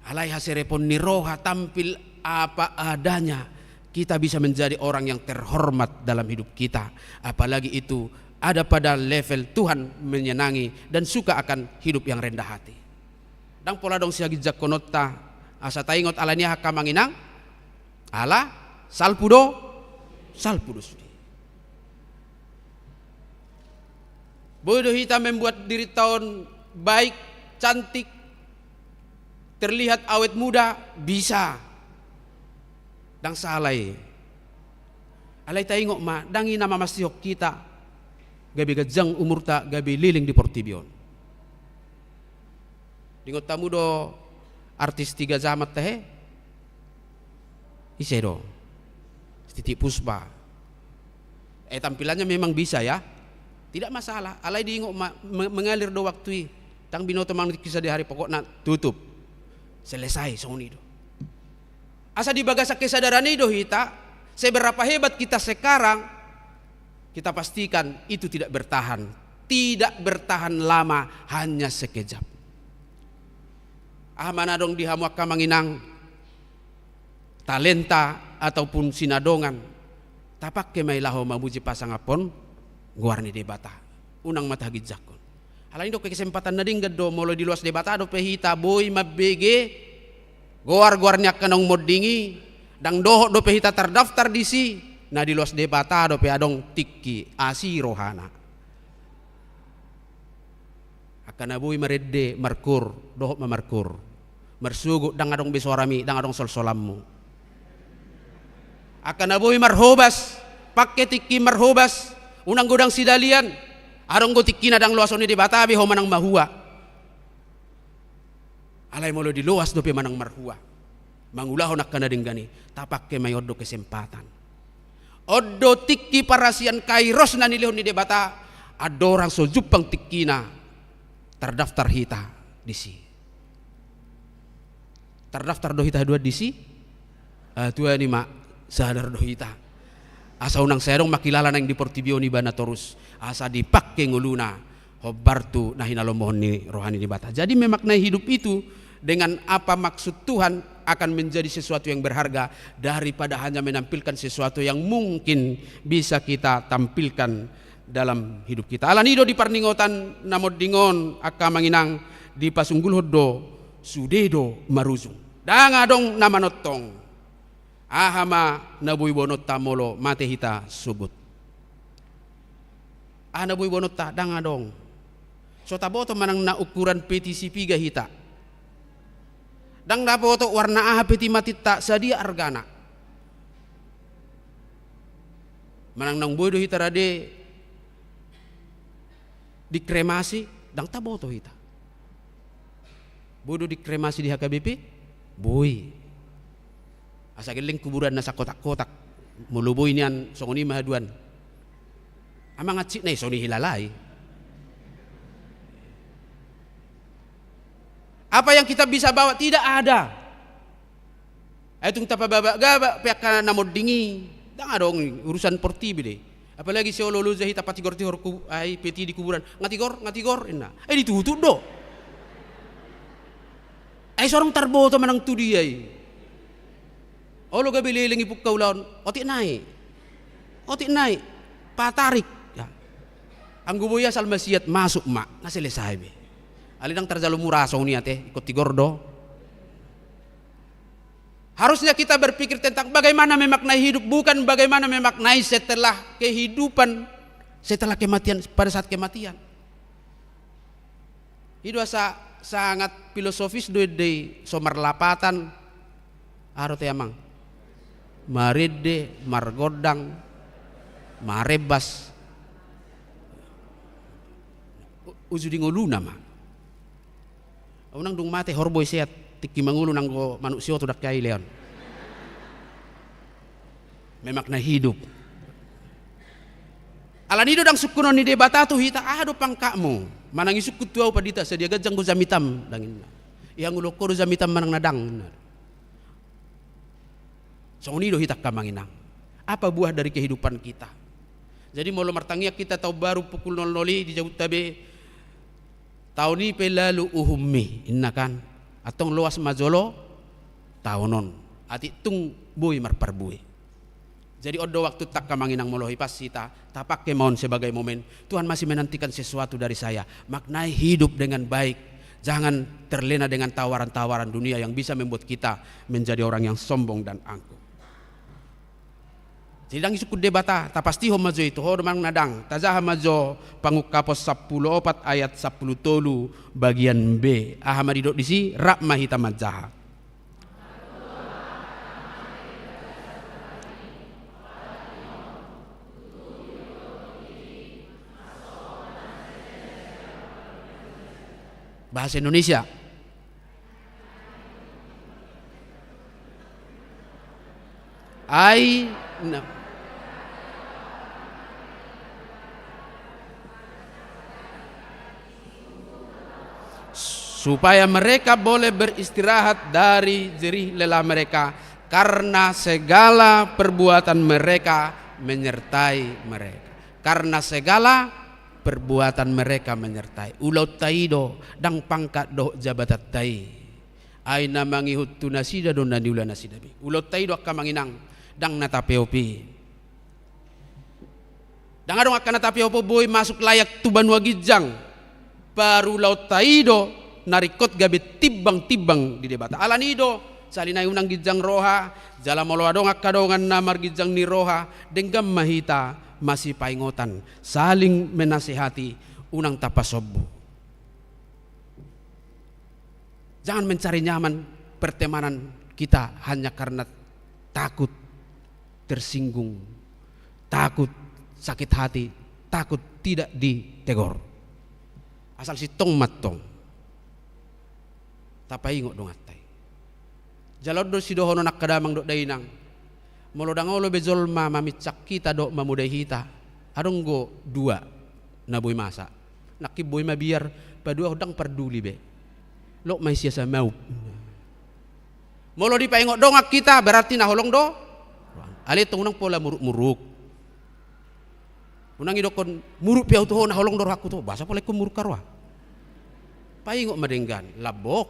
Alai haserepon ni roha, tampil apa adanya, kita bisa menjadi orang yang terhormat dalam hidup kita. Apalagi itu ada pada level Tuhan menyenangi dan suka akan hidup yang rendah hati. Ndang pola adong sihaginjangkononta, asa taingot ala ni aha, angka amang inang? Ala salpu do, salpu do sude. Boi do hita membuat dirinta on baik, cantik, terlihat awet muda, bisa. Ndang sala i. Alai taingot ma, ndang i na mamastihon hita gabe ganjang umurta, gabe leleng di portibi on. Diingot hamu do artis Tiga Zaman tahe? Ise do? Titiek Puspa. Eh, tampilannya memang bisa ya. Tidak masalah. Alai diingot ma, me-, mengalir do waktu i. Ndang binoto manang tingki sadihari, pokokna tutup. Selesai, songon i do. Asa di bagasan kesadaran i do hita, seberapa hebat kita sekarang, kita pastikan itu tidak bertahan. Tidak bertahan lama, hanya sekejap. Aha ma na adong di hamu angka amang inang, talenta ataupun sinadongan, tapangke ma i laho mamuji pasangaphon goar ni Debata. Unang ma tahaginjangkon. Alani do kesempatan na denggan do, molo diloas Debata dope hita boi mambege goar-goar ni angka naung monding i, ndang dohot dope hita tardaftar disi, na diloas Debata dope adong tingki asi rohana. Angka na boi marende markur, dohot ma markur. Marsogot, ndang adong be soarami, ndang adong solsolanmu. Angka na boi marhobas, pangke tingki marhobas, unang godang sidalian. Adong do tingkina ndang loason ni Debata be ho manang mahua. Alai molo diloas dope manang marhua, mangulahon angka na denggan i, tapangke ma i on do kesempatan. On do tingki parasian kairos na nilehon ni Debata, andorang so jumpang tingkina, tardaftar hita disi. Tardaftar do hita haduan disi? Ah, tuani ma, sadar do hita. Asa unang sai adong mangkilala naeng di portibi on ibana torus, asa dipangke ngoluna hombar tu na hinalomohon ni roha ni Debata. Jadi memaknai hidup itu dengan apa maksud Tuhan akan menjadi sesuatu yang berharga daripada hanya menampilkan sesuatu yang mungkin bisa kita tampilkan dalam hidup kita. Alani do di parningotan na monding on, angka amang inang, dipasunggulhon do, sude do marujung. Ndang adong na manongtong. Aha ma na boi boanonta molo mate hita sogot? Aha na boi boanonta? Ndang adong. So taboto manang na ukuran peti sipiga hita. Ndang taboto warna aha peti matinta, sadia argana. Manang naung boi do hita rade dikremasi, ndang taboto hita. Boi do dikremasi di H K B P? Boi. Asa gelleng kuburan na sakotak-kotak. Molo boi nian, songon i ma haduan. Amang, hansit na i, songon i hilalai. Apa yang kita bisa bawa? Tidak ada. Ai tung tapagabagaba pe angka na monding i, ndang adong, urusan portibi do i. Apalagi sai olo-olo hita patigor-tigor ku-, ai peti di kuburan. Nga tigor, nga tigor, ninna. Ai ditutup do. Ai so adong tarboto manang tu dia i. Olo gabe leleng i pungka ulaon, otik nai. Otik nai. Patarik. Ya. Anggo boi asal masiat, masuk ma, nga selesai be. Alai ndang tarjalo mura songon i ate, ingkon tigor do. Harusnya kita berpikir tentang bagaimana memaknai hidup, bukan bagaimana memaknai setelah kehidupan, setelah kematian, pada saat kematian. I do asa sangat filosofis do ende i, so marlapatan, aha do te amang? Marende, margondang, marembas. U-, uju di ngoluna ma. Unang dung mate horbo i seat, tingki mangolu nanggo manuk sioto, ndang hea i leon. Memaknai hidup. Alani i do ndang sungkunon ni Debata tu hita, aha do pangkatmu? Manang isungkun tu ahu pandita, sadia ganjang do jamitam, ndang ninna. Ihangoluhon ho do jamitam manang na ndang, ninna. Songon i do hita angka amang inang. Apa buah dari kehidupan kita? Jadi molo martangiang hita taon baru pukul nol nol i, di jabunta be, taon i pe lalu uhummi, ninna kan. Antong loas ma jolo taon on. Atik tung boi marparbue. Jadi on do waktunta angka amang inang, molo hipas hita, tapangke ma on sebagai momen, Tuhan masih menantikan sesuatu dari saya. Maknai hidup dengan baik. Jangan terlena dengan tawaran-tawaran dunia yang bisa membuat kita menjadi orang yang sombong dan angkuh. Jadi ndang isungkun Debata, tapastihon ma jo i tu ho do manang na ndang. Tajaha ma jo Pangungkapon sampulu opat ayat sampulu tolu bagian B. Aha ma didok disi? Rap ma hita manjaha. Bahasa Indonesia. Ai, na-, supaya mereka boleh beristirahat dari jerih lelah mereka, karena segala perbuatan mereka menyertai mereka. Karena segala perbuatan mereka menyertai. Ulaonta i do, ndang pangkat dohot jabatanta i. Ai na mangihut tu nasida do na niula nasida be. Ulaonta i do angka amang inang, ndang na tapeop i. Ndang adong angka na tapeop on boi masuk layat tu banua ginjang. Parulaonta i do na ringkot gabe timbang-timbang di Debata. Alani i do, sahali nai unang ginjang roha, jala molo adong angka dongan na marginjang ni roha, denggan ma hita masipaingotan, saling menasehati, unang tapasombu. Jangan mencari nyaman pertemanan kita hanya karena takut tersinggung, takut sakit hati, takut tidak ditegor. Asal sintong mantong. Tapaingot donganta i. Jala on do sidohonon angka damang dohot dainang. Molo ndang olo be jolma maminsang hita dohot mamodai hita, adong do dua na boi masa. Nangkin boi mabiar, paduahon ndang parduli be. Lot ma i sian samaub. Molo dipaingot dongan hita, berarti na holong do. Alai tong unang pola muruk-muruk. Unang idokkon muruk pe ahu tu ho, na holong do rohangku tu ho. Boasa pola ingkon muruk haroa? Paingot ma denggan, lambok.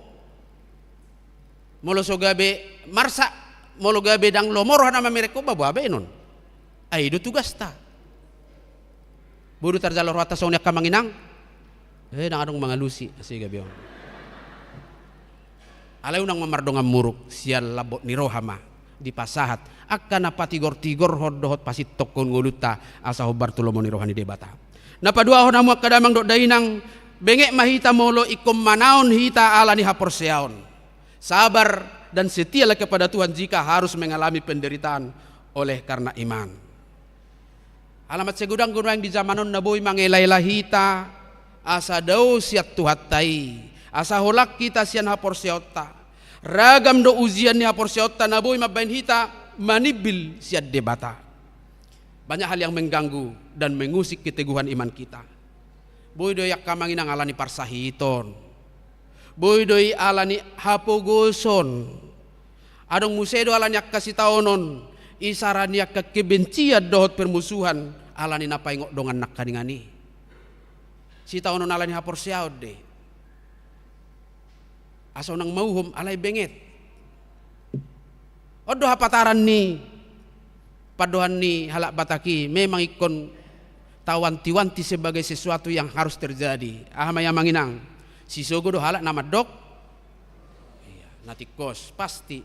Molo so gabe marsak, molo gabe ndang lomo roha na mamerengkon, ba boha baenon? Ai i do tugasta. Boi do tarjalo rohanta songon i angka amang inang? Eh, ndang adong mangalusi, asa i gabe on. Alai unang ma mardongan muruk, sian lambok ni roha ma dipasahat angka na patigor-tigorhon dohot pasintongkon ngolunta, asa hombar tu lomo ni roha ni Debata. Na paduahon hamu angka damang dohot dainang, benget ma hita molo ingkon manaon hita ala ni haporseaon. Sabar dan setialah kepada Tuhan jika harus mengalami penderitaan oleh karena iman. Ala mansai godang do nuaeng di jaman on na boi mangela-ela hita, asa dao sian Tuhanta i, asa holang hita sian haporseaonta. Ragam do ujian ni haporseaonta na boi mambahen hita manimbil sian Debata. Banyak hal yang mengganggu dan mengusik keteguhan iman kita. Boi do i angka amang inang ala ni parsahiton. Boi do i ala ni hapogoson. Adong muse do ala ni angka sitaonon, isara ni angka kebencian dohot permusuhan, ala ni na paingot dongan nangkaningan i. Sitaonon ala ni haporseaon do i. Asa unang mauhom alai benget. On do hapataran ni pandohan ni halak Batak i, memang ingkon tawanti-wanti sebagai sesuatu yang harus terjadi. Aha ma i amang inang? Sisogo do halak na mandok? Iya, na tingkos, pasti.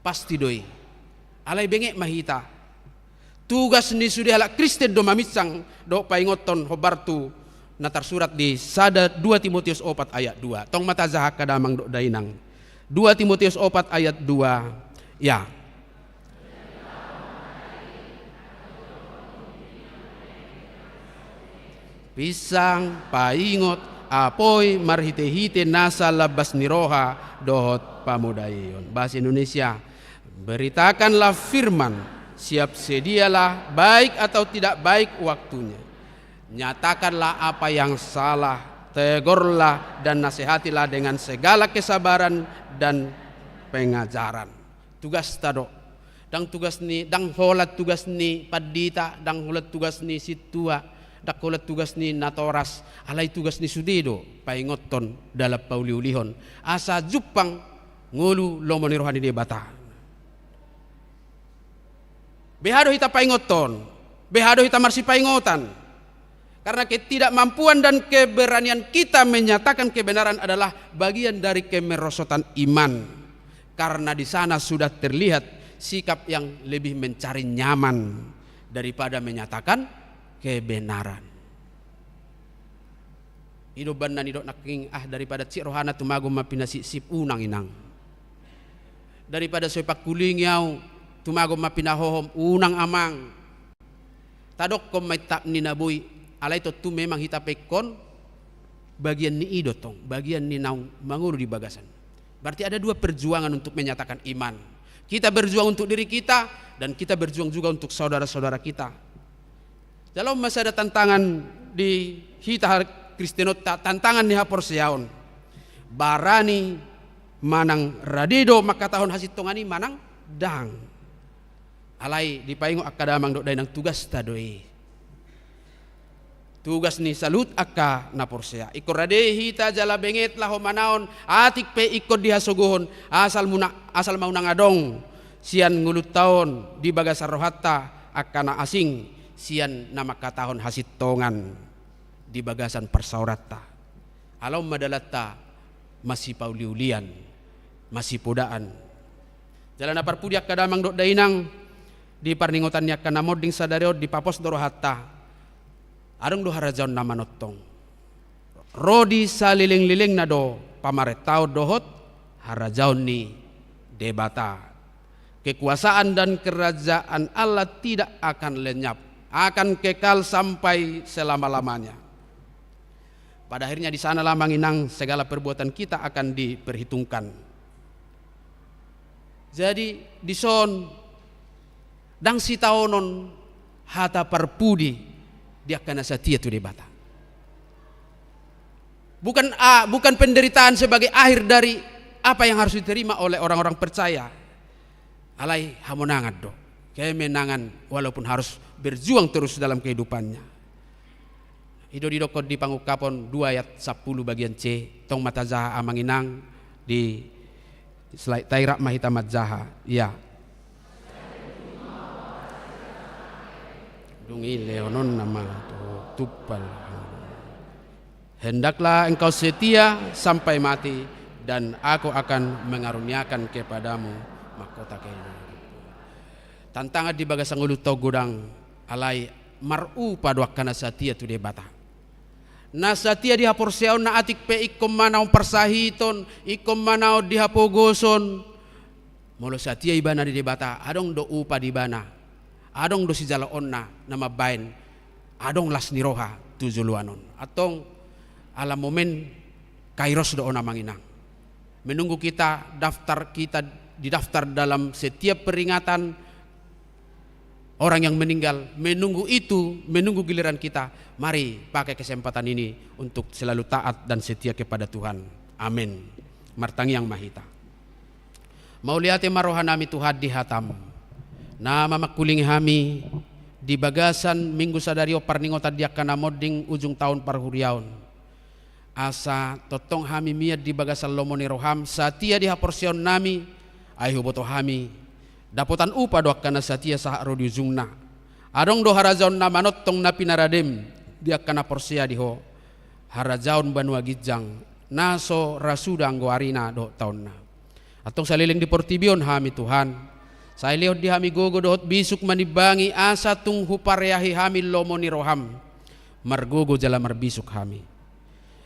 Pasti do i. Alai benget ma hita. Tugas ni sude halak Kristen do maminsang dohot paingothon hombar tu na tarsurat di sada dua Timoteus opat ayat dua. Tong ma tajaha angka damang dohot dainang. Dua Timoteus opat ayat dua. Ya. Pinsang, paingot, apoi marhite-hite nasa lambas ni roha dohot pamodaion. Bahasa Indonesia, beritakanlah firman, siap sedialah, baik atau tidak baik waktunya. Nyatakanlah apa yang salah, tegurlah dan nasihatilah dengan segala kesabaran dan pengajaran. Tugasta do. Ndang tugas ni, ndang holan tugas ni pandita, ndang holan tugas ni sintua, ndang holan tugas ni natoras, alai tugas ni sude do paingothon dalan pauliulihon. Asa jumpang ngolu lomo ni roha ni Debata. Beha do hita paingothon, beha do hita marsipaingotan. Karena ketidakmampuan dan keberanian kita menyatakan kebenaran adalah bagian dari kemerosotan iman. Karena di sana sudah terlihat sikap yang lebih mencari nyaman daripada menyatakan kebenaran. I do umbahen na nidok nangkin, ah, daripada cik rohana tumagon ma pinasipsip, unang inang. Daripada so ipangkulingi au tumagon ma pinahohom, unang amang. Tadokkon ma intap ni na boi, alai tontu memang hita pe ingkon bagian ni i do tong, bagian ni naung mangolu di bagasan. Berarti ada dua perjuangan untuk menyatakan iman. Kita berjuang untuk diri kita, dan kita berjuang juga untuk saudara-saudara kita. Jala on ma sada tantangan di hita halak Kristenonta, tantangan ni haporseaon. Barani manang rade do mangkatahon hasintongan i manang ndang. Alai dipaingot angka damang dohot dainang, tugasta do i. Tugas ni saluhut angka na porsea. Ingkon rade hita jala benget laho manaon, atik pe ingkon dihasogohon, asal muna-, asal ma unang adong sian ngolunta on di bagasan rohanta angka na asing sian na mangkatahon hasintongan di bagasan parsaoranta. Ala on ma dalanta masipauliulian, masipodaan. Jala na parpudi angka damang dohot dainang, di parningotan ni angka na monding sadari on dipapos do rohanta. Adong do harajaon na manongtong. Ro di salelenglelengna do pamarentaon dohot harajaon ni Debata. Kekuasaan dan kerajaan Allah tidak akan lenyap, akan kekal sampai selama-lamanya. Pada akhirnya di sanalah, amang inang, segala perbuatan kita akan diperhitungkan. Jadi, dison ndang sitaonon hata parpudi di angka na satia tu Debata. Bukan, a, bukan penderitaan sebagai akhir dari apa yang harus diterima oleh orang-orang percaya. Alai hamonangan do. Kemenangan walaupun harus berjuang terus dalam kehidupannya. I do didokkon di Pangungkapon dua ayat sampulu bagian C, tong ma tajaha amang inang di slide, tairap ma hita manjaha. Ia. Dung i lehononna ma tu tumpal. Hendaklah engkau setia sampai mati, dan Aku akan mengaruniakan kepadamu mahkota kehidupan. Tantangan di bagasan ngolunta godang, alai marupa do angka na satia tu Debata. Na satia di haporseaonna, atik pe ingkon manaon parsahiton, ingkon manaon di hapogoson. Molo satia ibana di Debata, adong do upa di ibana, adong do sijaloonna na mambahen adong las ni roha tu joloan on. Antong, ala momen kairos do on amang inang. Menunggu kita daftar, kita didaftar dalam setiap peringatan orang yang meninggal, menunggu itu, menunggu giliran kita. Mari pakai kesempatan ini untuk selalu taat dan setia kepada Tuhan. Amin. Martangiang ma hita. Mauliate ma rohanami Tuhan di hatam, na mamangkulingi hami di bagasan minggu sadari on parningotan di angka na monding ujung taon parhuriaon. Asa tongtong hami mian di bagasan lomo ni roham, satia di haporseaonnami, ai huboto hami, dapotan upa do angka na satia sahat ro di ujungna. Adong do harajaon na manongtong na pinaradem di angka na porsea di ho, harajaon banua ginjang, na so ra suda anggo arina dohot taonna. Antong saleleng di portibi on hami Tuhan, sai lehon di hami gogo dohot bisuk manimbangi asa tung hupareahi hami lomo ni roham. Margogo jala marbisuk hami.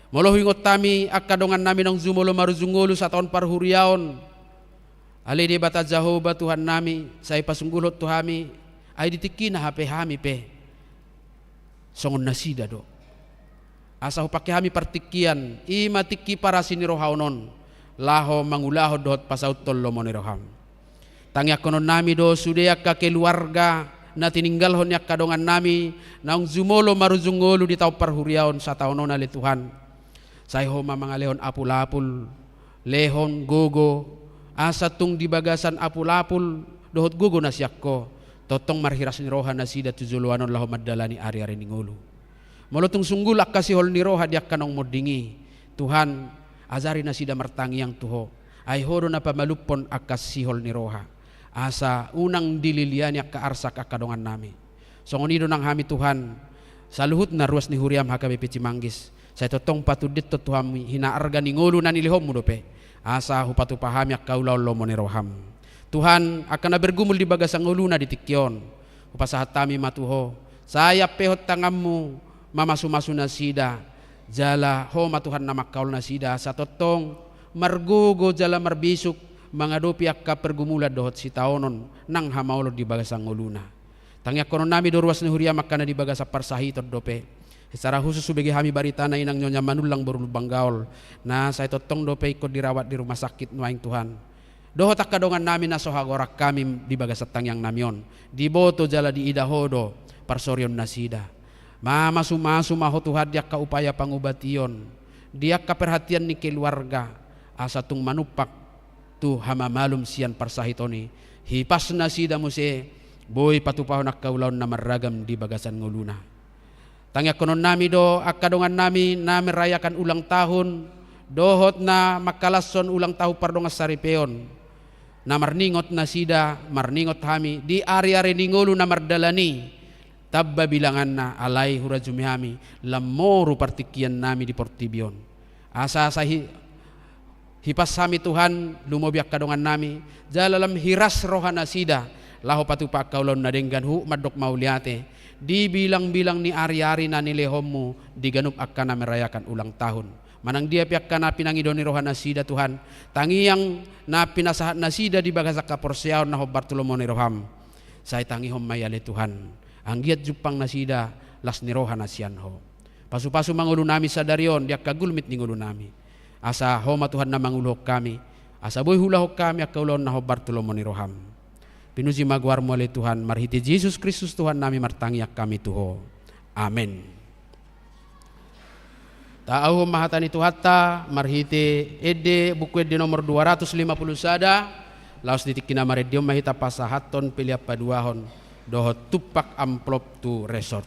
Molo huingot hami angka dongannami naung jumolo marujung ngolu sataon parhuriaon, ale Debata Jahowa Tuhannami, sai pasunggulhon tu hami, ai di tingkina hape hami pe songon nasida do. Asa hupangke hami partingkian, i ma tingki parasi ni roha on, laho mangulahon dohot pasauthon lomo ni roham. Tangiangkononnami do sude angka keluarga na tininggalhon ni angka dongannami naung jumolo marujung ngolu di taon parhuriaon sataon on ale Tuhan. Sai Ho ma mangalehon apul-apul, lehon gogo, asa tung di bagasan apul-apul dohot gogo na sian Ho, tongtong marhiras ni roha nasida tu joloan on laho mandalani ari-ari ni ngolu. Molo tung sunggul angka sihol ni roha di angka naung monding i, Tuhan, ajari nasida martangiang tu Ho, ai Ho do na pamalumhon angka sihol ni roha, asa unang dililiani angka arsak angka dongannami. Songon i do nang hami Tuhan, saluhutna ruas ni huriam H K B P Cimanggis, sai tongtong patundinhon tu hami hinaarga ni ngolu na nilehonmu dope, asa hupatupa hami angka ulaon lomo ni roham. Tuhan, angka na bergumul di bagasan ngoluna di tingki on, hupasahat hami ma tu Ho, sai ampehon tanganmu mamasu-masu nasida, jala Ho ma Tuhan na mangkaol nasida, asa tongtong margogo jala marbisuk mangadopi angka pergumulan dohot sitaonon nang hamaolon di bagasan ngoluna. Tangiangkononnami do ruas ni huriam angka na di bagasan parsahiton dope. Secara khusus hubege hami baritana inang Nyonya Manullang boru Lumban Gaol, na sai tongtong dope ingkon dirawat di rumah sakit nuaeng Tuhan. Dohot angka dongannami na so hagorahon hami di bagasan tangiangnami on, diboto jala diida Ho do parsorion nasida. Mamasu-masu ma Ho Tuhan di angka upaya pangubation, di angka perhatian ni keluarga, asa tung manumpak tu hamamalum sian parsahiton i, hipas nasida muse boi patupahon angka ulaon na marragam di bagasan ngoluna. Tangiangkononnami do angka dongannami na merayakan ulang tahun, dohot na mangkalashon ulang tahun pardongansaripeon, na marningot nasida, marningot hami di ari-ari ni ngolu na mardalan i, tamba bilanganna alai hurajumi hami lam moru partingkiannami di portibi on. Asa, asa hi-, hipas hami Tuhan, lumobi angka dongannami, jala lam hiras roha nasida, laho patupa angka ulaon na denggan. Huhut mandok mauliate, di bilang-bilang ni ari-ari na nilehonmu di ganup angka na merayakan ulang tahun. Manang dia pe angka na pinangido ni roha nasida Tuhan, tangiang na pinasahat nasida di bagas angka porseaon na hombar tu lomo ni roham, sai tangihon ma i ale Tuhan, anggiat jumpang nasida las ni roha na sian Ho. Pasu-pasu ma ngolunami sadari on di angka gulmit ni ngolunami. Asa Ho ma Tuhan na manguluhon hami, Asa boi huulahon hami angka ulaon na hombar tu lomo ni roham. Pinuji ma goarmu ale Tuhan, marhite Jesus Kristus Tuhannami martangiang hami tu Ho. Amen. Taauhon ma hata ni Tuhanta marhite ende, Buku Ende nomor dua ratus lima puluh sada. Laos di tingki na marende on ma hita pasahathon pelean paduahon dohot tumpak amplop tu resort.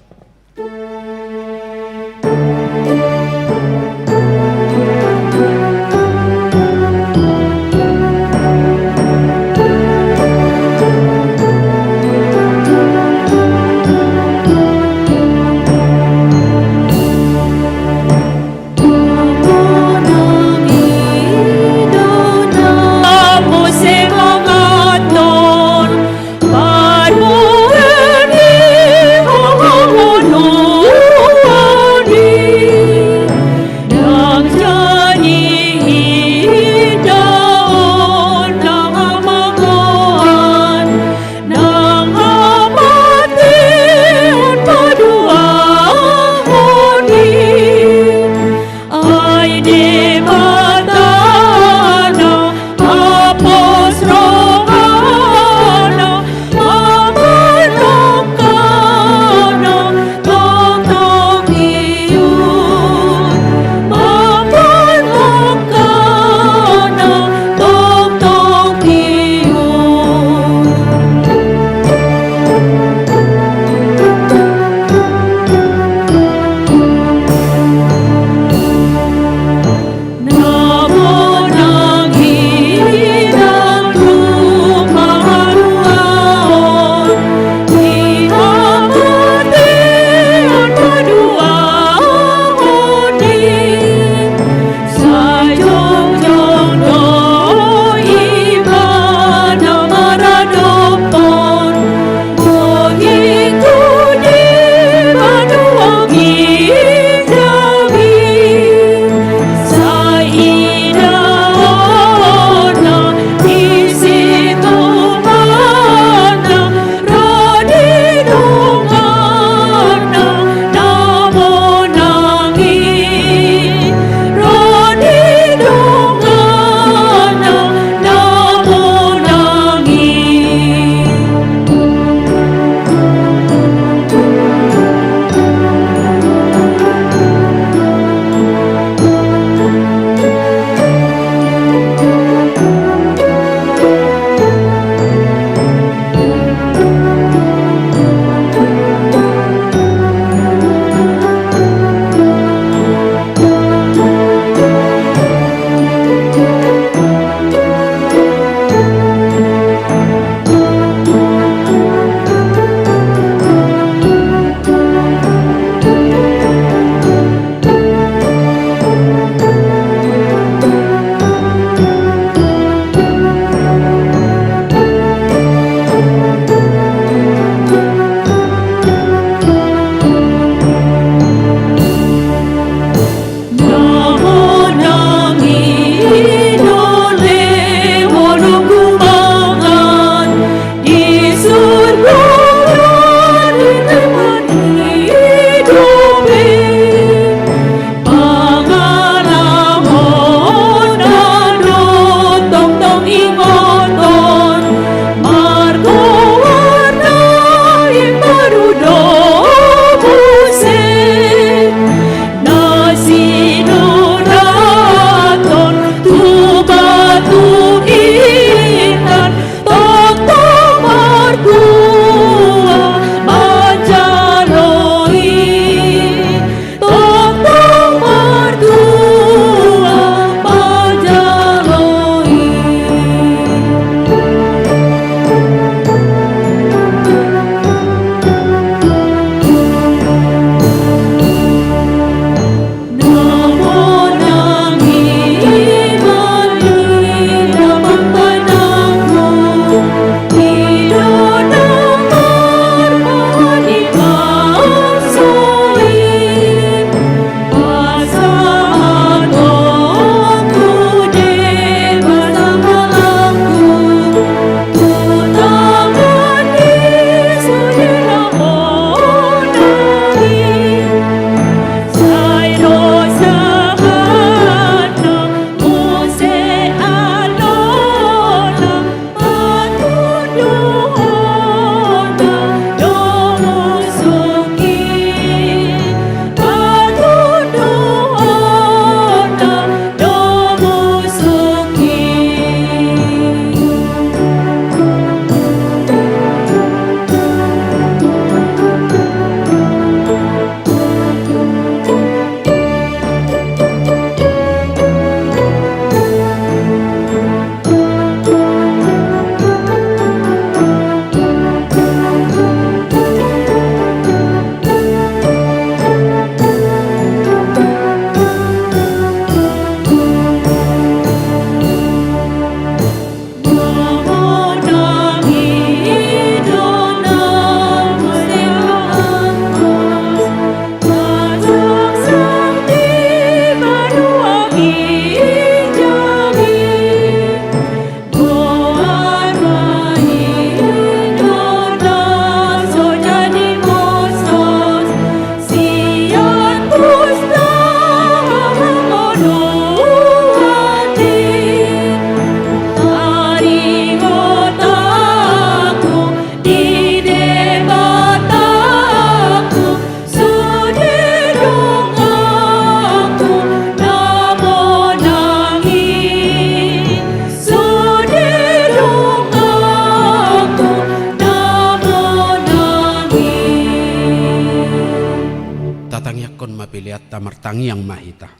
Tamartangiang ma hita.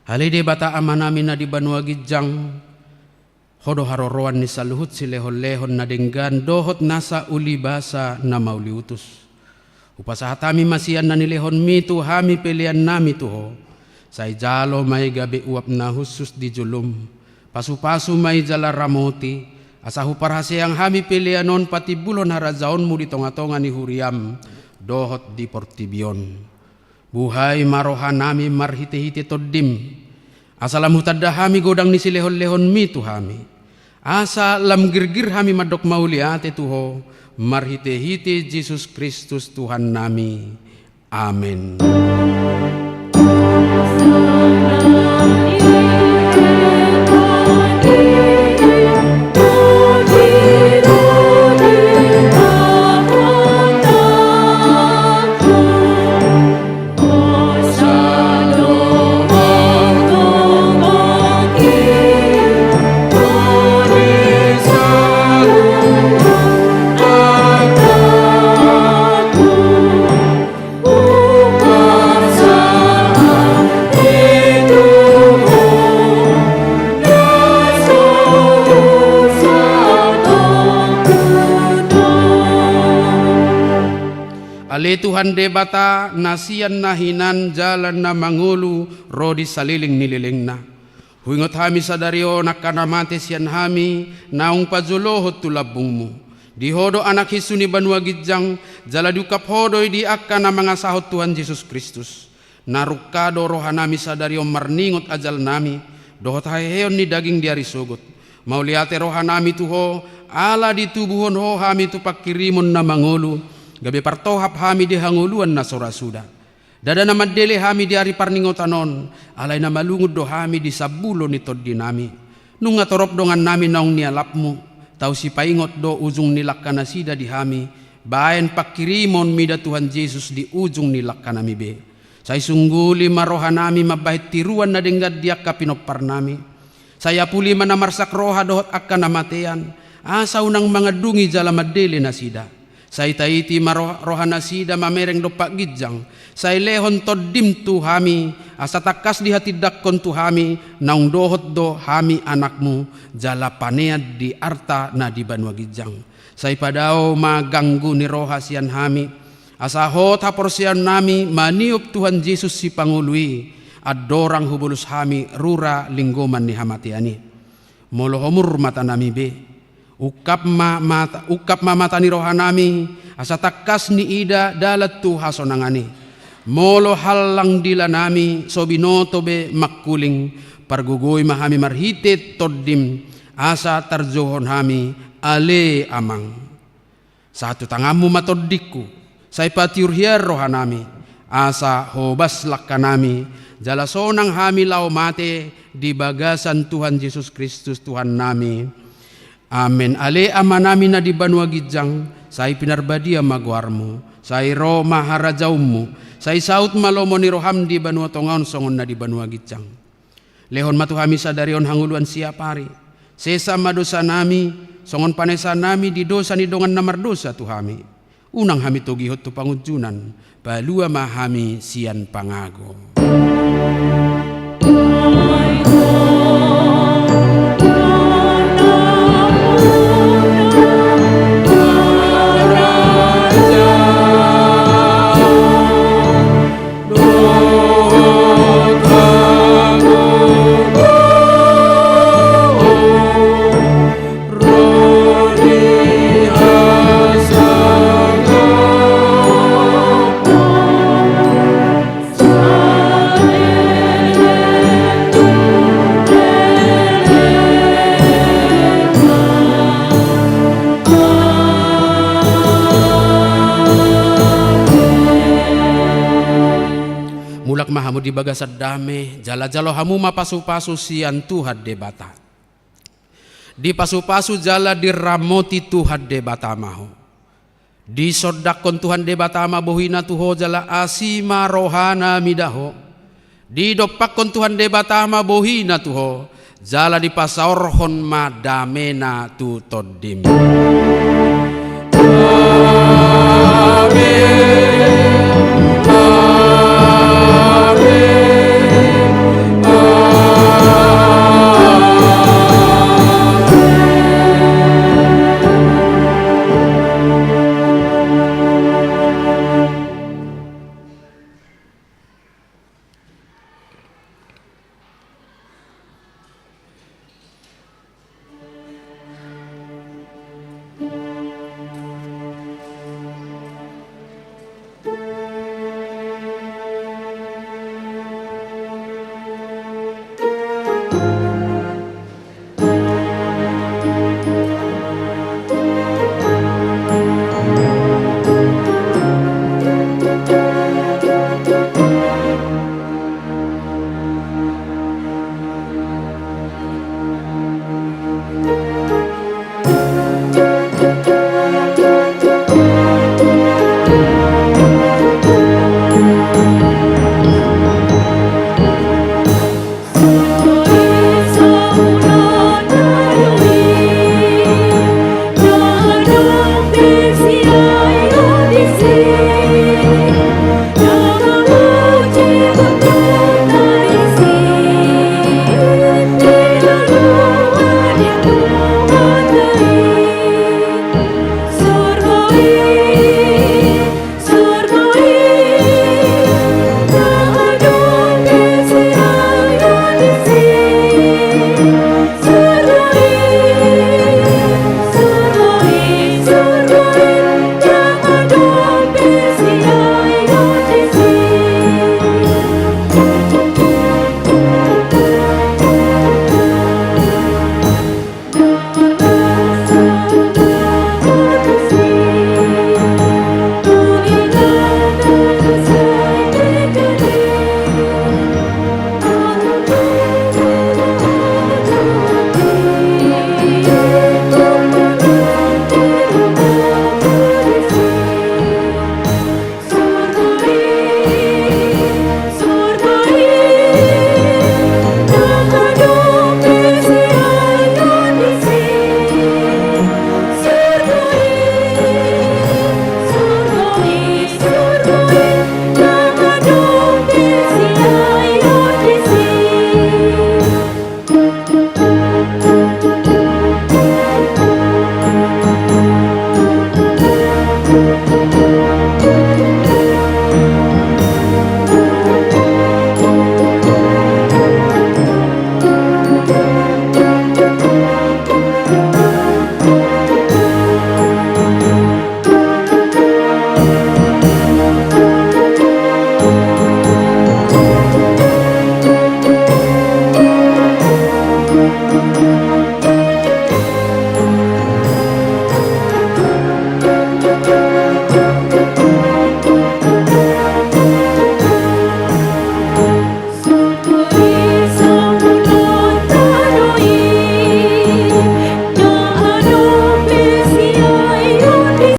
Ale Debata Amanami na di banua ginjang, Ho do haroroan ni saluhut silehonlehon na denggan dohot nasa ulibasa na mauliutus. Hupasahat hami ma sian na nilehonMi tu hami peleannami tu Ho. Sai jalo ma i gabe uap na hushus di joloM. Pasupasu ma i jala ramoti, asa huparhaseang hami pelean on patimbulhon harajaonMu di tongatonga ni huriaM dohot di portibi on. Buhai ma rohanami marhitehite TondiM, asa lam hutanda hami godang ni silehonlehonMi tu hami, asa lam girgir hami mandok mauliate tu Ho, marhitehite Jesus Kristus Tuhannami. Amen. Ale Tuhan Debata, na sian na hinan jala na mangolu ro di saleleng ni lelengna. Huingot hami sadari on angka na mate sian hami, naung pajolohon tu lambungMu. Di Ho do Anak hinsu ni banua ginjang, jala diungkap Ho do i di angka na mangasahon Tuhan Jesus Kristus. Na rungka do rohanami sadari on marningot ajalnami, dohot haheheon ni daging di ari sogot. Mauliate rohanami tu Ho, ala ditubuhon Ho hami tu pangkirimon na mangolu, gabe partohap hami di hangoluan na so ra suda. Ndada na mandele hami di ari parningotan on, alai na malungun do hami di sambulo ni tondinami. Nunga torop dongannami naung nialapMu, tau sipaingot do ujung ni langka nasida di hami, baen pangkirimon mida Tuhan Jesus di ujung ni langkanami be. Sai sungguli ma rohanami mambahen tiruan na denggan di angka pinomparnami. Sai apuli ma na marsak roha dohot angka na matean, asa unang mangandungi jala mandele nasida. Sai taiti ma roh-, rohanasida mamereng dompak ginjang, sai lehon TondiM tu hami, asa tangkas dihatindangkon tu hami, naung dohot do hami anakMu, jala panean di arta na di banua ginjang. Sai padao ma ganggu ni roha sian hami, asa hot haporseaonnami maniop Tuhan Jesus Sipangolu i, andorang hubolus hami rura linggoman ni hamatean i. Molo homur matanami be, ungkap ma mata, ungkap ma mata ni rohanami, asa tangkas niida dalan tu hasonangan i. Molo hallang dilanami so binoto be mangkuling, pargogoi ma hami marhite TondiM, asa tarjouhon hami, Ale Amang. Sahat tu tanganMu ma tondingku, sai patiur hian rohanami, asa hobas langkanami, jala sonang hami laho mate di bagasan Tuhan Jesus Kristus Tuhannami. Amen. Ale Amanami na di banua ginjang, sai pinarbadia ma goarMu, sai ro ma harajaonMu, sai saut ma lomo ni rohaM di banua tonga on songon na di banua ginjang. Lehon ma tu hami sadari on hangoluan siapari. Sesa ma dosanami, songon panesanami di dosa ni dongan na mardosa tu hami. Unang hami togihon tu pangunjunan, palua ma hami sian pangago. Mulak ma hamu di bagasan dame, jala jalo hamu ma pasupasu sian Tuhan Debata. Dipasupasu jala diramoti Tuhan Debata ma ho. Disondangkon Tuhan Debata ma bohiNa tu ho jala asi ma rohaNa mida ho. Didompakkon Tuhan Debata ma bohiNa tu ho, jala dipasaorhon ma dameNa tu tondim. Amen.